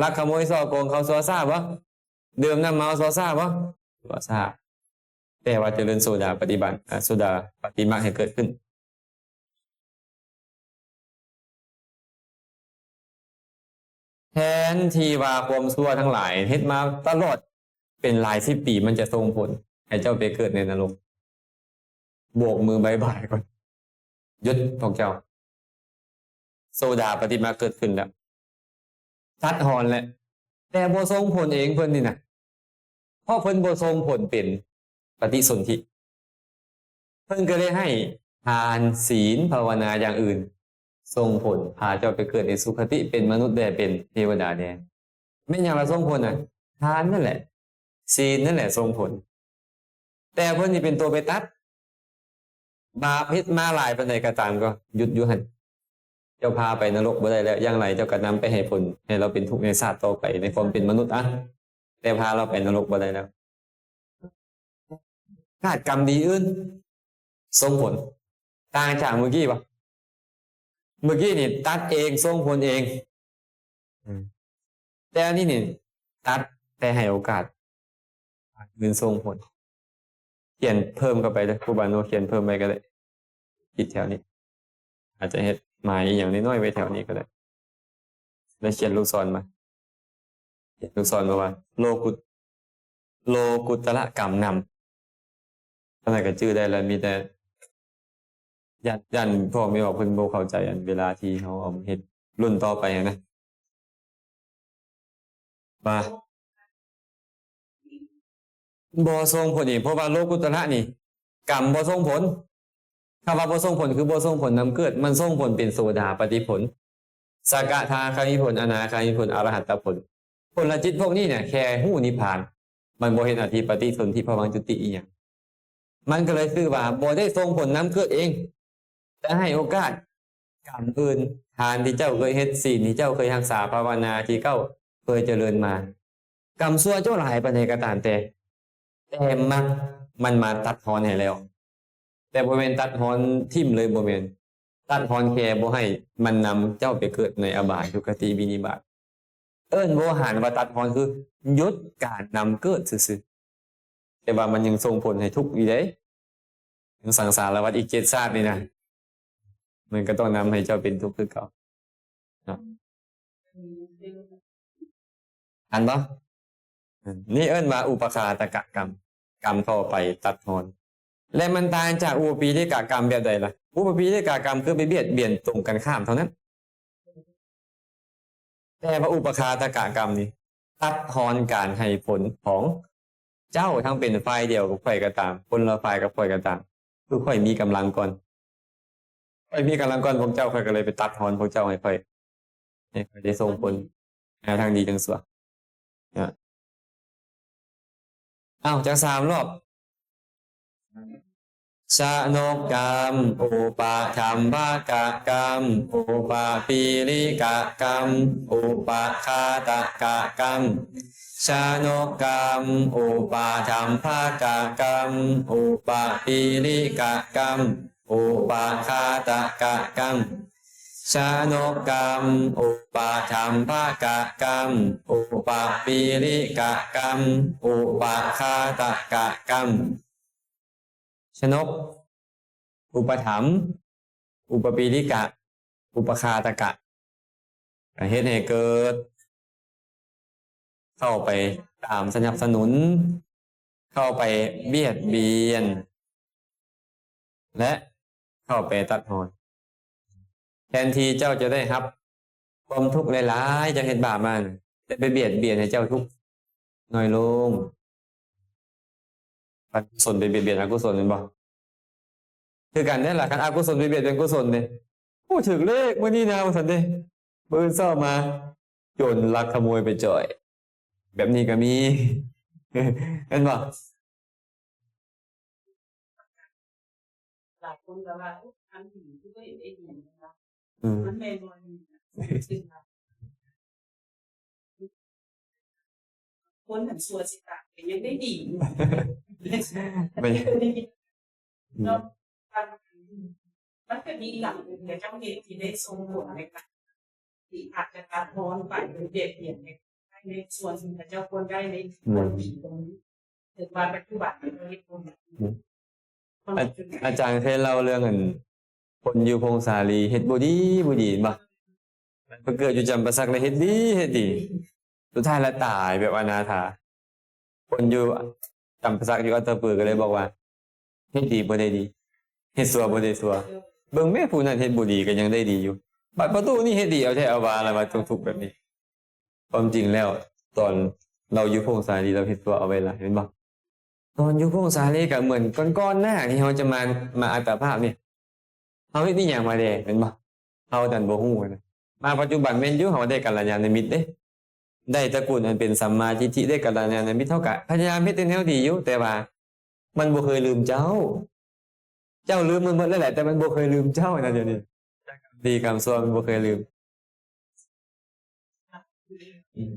ລັກຂະໂມຍສໍ້ໂກງເຂົາຊົ່ວຊ້າບໍ່? ດື່ມນ້ຳເມົາຊົ່ວຊ້າບໍ່? ຊົ່ວຊ້າ. ແຕ່ວ່າຈະເລີນໂສດາປະຕິບັດ ອາ ໂສດາປະຕິມັກໃຫ້ເກີດຂຶ້ນ. ແທນທີ່ວ່າຄວາມຊົ່ວທັງຫຼາຍເຮັດມາຕະຫຼອດເປັນຫຼາຍສິບປີ ມັນຈະສົ່ງຜົນໃຫ້ເຈົ້າໄປເກີດໃນນະລົກ, ໂບກມືບາຍບາຍກ່ອນ, ຢຸດພວກເຈົ້າ. ໂສດາປະຕິມາເກີດຂຶ້ນແລ້ວ, ຕັດຮອນແລ້ວ, ແຕ່ບໍ່ສົ່ງຜົນເອງເພິ່ນນີ້ນະ. ເພາະເພິ່ນບໍ່ສົ່ງຜົນເປັນປະຕິສົນທິ, ເພິ່ນກໍເລີຍໃຫ້ທານ, ສີນ, ພາວະນາຢ່າງອື່ນສົ່ງຜົນ ພາເຈົ້າໄປເກີດໃນສຸຄະຕິ ເປັນມະນຸດແດ່ ເປັນເທວະດາແດ່. ແມ່ນຫຍັງລະສົ່ງຜົນນະ? ທານນັ້ນແຫຼະ, ສີນນັ້ນແຫຼະສົ່ງຜົນ. ແຕ່ເພິ່ນນີ້ເປັນຕົວໄປຕັດ, ບາບເຮັດມາຫຼາຍປານໃດກໍຕາມ ກໍຢຸດຢູ່ຫັ້ນ. ເຈົ້າພາໄປນະລົກບໍ່ໄດ້ແລ້ວ, ຢ່າງໃດເຈົ້າກໍນຳໄປໃຫ້ຜົນ ໃຫ້ເຮົາເປັນທຸກໃນຊາດຕໍ່ໄປ ໃນຄວາມເປັນມະນຸດອະ, ແຕ່ພາເຮົາໄປນະລົກບໍ່ໄດ້ແລ້ວ. ກາດກຳດີອື່ນສົ່ງຜົນ ຕ່າງຈາກມື້ກີ້ບໍ່? ມື້ກີ້ນີ້ຕັດເອງສົ່ງຜົນເອງ, ອືມ ແຕ່ອັນນີ້ນີ້ຕັດແຕ່ໃຫ້ໂອກາດ ອື່ນສົ່ງຜົນ. ຂຽນເພີ່ມເຂົ້າໄປເດີ້ ຄູບາໂນ, ຂຽນເພີ່ມໄວ້ກໍໄດ້, ຜິດແຖວນີ້ ອາດຈະເຮັດໝາຍອີ່ຫຍັງນ້ອຍໆໄວ້ແຖວນີ້ກໍໄດ້ ແລ້ວຂຽນລູກສອນມາ. ເຮັດລູກສອນມາວ່າ ໂລກຸດ ໂລກຸດຕະລະກຳນຳ. ເທົ່ານັ້ນກໍຈື່ໄດ້ແລ້ວ, ມີແຕ່ຢ້ານ ຢ້ານພໍ່ແມ່ອອກເພິ່ນບໍ່ເຂົ້າໃຈ ອັນເວລາທີ່ເຮົາເອົາມາເຮັດລຸ້ນຕໍ່ໄປຫັ້ນນະ ວ່າບໍ່ສົ່ງຜົນອີກ, ເພາະວ່າໂລກຸດຕະລະນີ້ ກຳບໍ່ສົ່ງຜົນ. ຄຳວ່າບໍ່ສົ່ງຜົນ ຄືບໍ່ສົ່ງຜົນນຳເກີດ, ມັນສົ່ງຜົນເປັນໂສດາປະຕິຜົນ, ສະກະທາຄາມີຜົນ, ອະນາຄາມີຜົນ, ອະລະຫັດຕະຜົນ. ຜົນລະຈິດພວກນີ້ນະ ແຄ່ຮູ້ນິບພານ, ມັນບໍ່ເຫັນອະທິປະຕິສົນທິພະວັງຈຸຕິອີ່ຫຍັງ. ມັນກໍເລີຍຊື່ວ່າບໍ່ໄດ້ສົ່ງຜົນນຳເກີດເອງ, ແຕ່ໃຫ້ໂອກາດກຳອື່ນ, ທານທີ່ເຈົ້າເຄີຍເຮັດ, ศีນທີ່ເຈົ້າເຄີຍຮັກສາ, ພາວະນາທີ່ເຈົ້າເຄີຍຈະເລີນມາ. ກຳຊົ່ວເຈົ້າຫຼາຍປານໃດກໍຕາມແຕ່, ແຕ່ມັກ ມັນມາຕັດຮອນໃຫ້ແລ້ວ. ແຕ່ບໍ່ແມ່ນຕັດຮອນຖິ້ມເລີຍ, ບໍ່ແມ່ນ, ຕັດຮອນແຄ່ບໍ່ໃຫ້ມັນນຳເຈົ້າໄປເກີດໃນອະບາຍ, ທຸກຄະຕິ, ວິນິບາດ. ເອີ້ນໂວຫານວ່າຕັດຮອນ ຄືຢຸດການນຳເກີດຊື່ໆ, ແຕ່ວ່າມັນຍັງສົ່ງຜົນໃຫ້ທຸກຢູ່ເດ້. ຍັງສັງສາລະວັດອີກເຈັດຊາດນີ້ນະ, ມັນກໍຕ້ອງນຳໃຫ້ເຈົ້າເປັນທຸກຄືເກົ່າເນາະ. ອືມ ອັນບໍ່? ອືມ ນີ້ເອີ້ນວ່າອຸປະຄາຕະກະກຳ, ກຳຕໍ່ໄປຕັດຮອນ. ແລະ ມັນຕ່າງຈາກອຸປະປີລິກະກຳແບບໃດລະ? ອຸປະປີລິກະກຳຄືໄປບຽດບຽນຕົງກັນຂ້າມເທົ່ານັ້ນ. ແຕ່ວ່າອຸປະຄາຕະກະກຳນີ້ ຕັດຮອນການໃຫ້ຜົນຂອງເຈົ້າ ທັງເປັນຝ່າຍດຽວກັບຂ້ອຍກໍຕາມ, ຄົນລະຝ່າຍກັບຂ້ອຍກໍຕາມ. ຄືຂ້ອຍມີກຳລັງກ່ອນ, ຂ້ອຍມີກຳລັງກ່ອນພວກເຈົ້າ, ຂ້ອຍກໍເລີຍໄປຕັດຮອນພວກເຈົ້າໃຫ້ຂ້ອຍ, ໃຫ້ຂ້ອຍໄດ້ສົ່ງຜົນ ແນວທາງດີທາງຊົ່ວ. ເອົາ ຈັກສາມລອບ. ຊະນົກກຳ, ອຸປະທຳພະກະກຳ, ອຸປະປີລິກະກຳ, ອຸປະຄາຕະກະກຳ. ຊະນົກກຳ, ອຸປະທຳພະກະກຳ, ອຸປະປີລິກະກຳ, ອຸປະຄາຕະກະກຳ. ຊະນົກກຳ, ອຸປະທຳພະກະກຳ, ອຸປະປີລິກະກຳ, ອຸປະຄາຕະກະກຳ. ຊະນົກ, ອຸປະຖຳ, ອຸປະປີລິກະ, ອຸປະຄາຕະກະ. ກະເຮັດໃຫ້ເກີດ, ເຂົ້າໄປຕາມສະໜັບສະໜູນ, ເຂົ້າໄປບຽດບຽນ ແລະ ເຂົ້າໄປຕັດຮອນ. ແທນທີ່ເຈົ້າຈະໄດ້ຮັບຄວາມທຸກຫຼາຍໆ ເຈົ້າເຮັດບາບມານະ, ແຕ່ໄປບຽດບຽນໃຫ້ເຈົ້າທຸກໜ້ອຍລົງ. ອະກຸສົນໄປບຽດບຽນອະກຸສົນແມ່ນບໍ່? ຄືກັນນັ້ນລະ, ຄັນອະກຸສົນໄປບຽດບຽນກຸສົນເດ້, ໂອ້ ຖືກເລກມື້ນີ້ນະ ວ່າຊັ້ນເດ້, ມື້ອື່ນເຊົ້າມາ ໂຈນລັກຂະໂມຍໄປຈ່ອຍ, ແບບນີ້ກໍມີ ແມ່ນບໍ່? ຫຼາຍຄົນກໍວ່າ ໂອ້ ທຳດີຄືບໍ່ເຫັນໄດ້ດີນະ, ອືມ ມັນແມ່ນບໍ່? ຄົນຫັ້ນຊົ່ວຊິຕາຍກໍຍັງໄດ້ດີ. ໄປ ເນາະ ມັນກໍມີຫຼາຍເລື່ອງທີ່ເຈົ້າເຮັດທີ່ໄດ້ສົ່ງຜົນໃນການ ທີ່ອາດຈະຕັດທອນໄປ ຫຼື ບຽດບຽນໃນ ໃນສ່ວນທີ່ເຂົາເຈົ້າຄວນໄດ້ໃນ ແມ່ນ ປີຕົງນີ້ ຖືວ່າປັດຈຸບັນນີ້ເຮັດບໍ່ ອາ ອາຈານເຄີຍເລົ່າເລື່ອງ ອັນ ຄົນຢູ່ພົງສາລີເຮັດບໍ່ດີ ບໍ່ດີ ເຫັນບໍ່? ໄປເກີດຢູ່ຈຳປາສັກ ແລ້ວເຮັດດີ ເຮັດດີ ສຸດທ້າຍລະຕາຍແບບອະນາຖາ. ຄົນຢູ່ຈຳປາສັກ ຢູ່ອັດຕະປື ກໍເລີຍບອກວ່າ ເຮັດດີບໍ່ໄດ້ດີ ເຮັດຊົ່ວບໍ່ໄດ້ຊົ່ວ. ເບິ່ງແມ້ຜູ້ນັ້ນເຮັດບໍ່ດີກໍຍັງໄດ້ດີຢູ່ ບັດພໍ່ຕູ້ນີ້ເຮັດດີເອົາແທ້ເອົາວ່າ ລະວ່າຕົກທຸກແບບນີ້. ຄວາມຈິງແລ້ວ ຕອນລາວຢູ່ພົງສາລີ ລາວເຮັດຊົ່ວເອົາໄວ້ຫຼາຍ ແມ່ນບໍ່? ຕອນຢູ່ພົງສາລີກໍເໝືອນກ່ອນໆໜ້າທີ່ເຮົາຈະມາ ມາອັດຕະພາບນີ້ ເຮົາເຮັດອີ່ຫຍັງມາແດ່ ແມ່ນບໍ່? ເຮົານັ້ນບໍ່ຮູ້ນະ. ມາປັດຈຸບັນແມ່ນຢູ່ ເຮົາໄດ້ກັນລະຍານະມິດເດ້ ໄດ້ຕະກູນອັນເປັນສຳມາທິດຖິ ໄດ້ກັນລະຍານະມິດ ເຮົາກະພະຍາຍາມເຮັດແນວດີຢູ່ ແຕ່ວ່າມັນບໍ່ເຄີຍລືມເຈົ້າ. ເຈົ້າລືມມັນໝົດແລ້ວແຫຼະ ແຕ່ມັນບໍ່ເຄີຍລືມເຈົ້ານະ ດຽວນີ້ ກຳດີກຳຊົ່ວມັນບໍ່ເຄີຍລືມ. ອືມ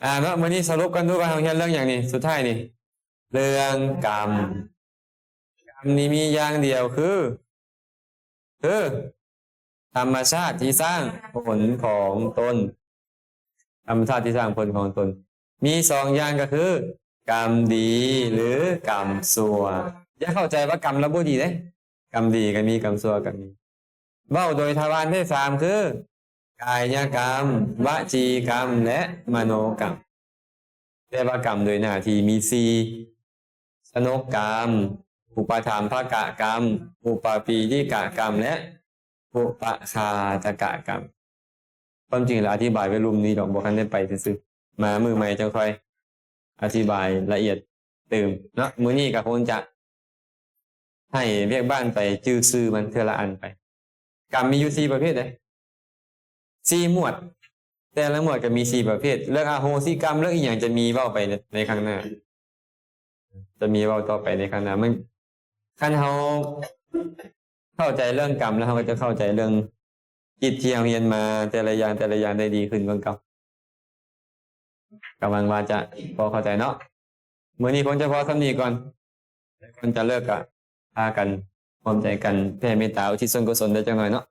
ອ່າ ເນາະ ມື້ນີ້ສະຫຼຸບກັນດູວ່າເຮົາຮຽນເລື່ອງຫຍັງນີ້ ສຸດທ້າຍນີ້ ເລື່ອງກຳ. ກຳນີ້ມີຢ່າງດຽວຄື ຄື ທຳມະຊາດທີ່ສ້າງຜົນຂອງຕົນ ທຳມະຊາດທີ່ສ້າງຜົນຂອງຕົນ ມີສອງຢ່າງກໍຄື ກຳດີ ຫຼື ກຳຊົ່ວ. ຢ່າເຂົ້າໃຈວ່າກຳລະບໍ່ດີເດ້ ກຳດີກໍມີ ກຳຊົ່ວກໍມີ. ເວົ້າໂດຍທະວານທີສາມຄື ກາຍະກຳ, ວະຈີກຳ ແລະ ມະໂນກຳ. ແຕ່ວ່າກຳໂດຍໜ້າທີ່ມີສີ່ ຊະນົກກຳ, ອຸປະຖຳພະກະກຳ, ອຸປະປີທິກະກຳ ແລະ ອຸປະຄາທະກະກຳ. ຄວາມຈິງແລ້ວອະທິບາຍໄວ້ລຸ່ມນີ້ດອກ ບໍ່ທັນໄດ້ໄປຊື່ໆ ມາມື້ໃໝ່ຈັ່ງຄ່ອຍອະທິບາຍລະອຽດຕື່ມເນາະ. ມື້ນີ້ກໍຄົງຈະໃຫ້ວຽກບ້ານໄປຈື່ຊື່ມັນເທື່ອລະອັນໄປ. ກຳມີຢູ່ສີ່ປະເພດເດ້ ສີ່ໝວດ ແຕ່ລະໝວດກໍມີສີ່ປະເພດ. ເລື່ອງອະໂຫສິກຳ ເລື່ອງອີ່ຫຍັງຈະມີເວົ້າໄປໃນ ໃນຄັ້ງໜ້າ ຈະມີເວົ້າຕໍ່ໄປໃນຄັ້ງໜ້າ. ມັນ ຄັນເຮົາເຂົ້າໃຈເລື່ອງກຳແລ້ວ ເຮົາກໍຈະເຂົ້າໃຈເລື່ອງຈິດທີ່ເຮົາຮຽນມາແຕ່ລະຢ່າງ ແຕ່ລະຢ່າງໄດ້ດີຂຶ້ນກວ່າເກົ່າ. ກໍຫວັງວ່າຈະພໍເຂົ້າໃຈເນາະ. ມື້ນີ້ຄົງຈະພໍສ່ຳນີ້ກ່ອນ. ແຕ່ກ່ອນຈະເລີກກໍພາກັນຮ່ວມໃຈກັນແຜ່ເມດຕາ ອຸທິດສ່ວນກຸສົນໄດ້ຈັກໜ້ອຍເນາະ.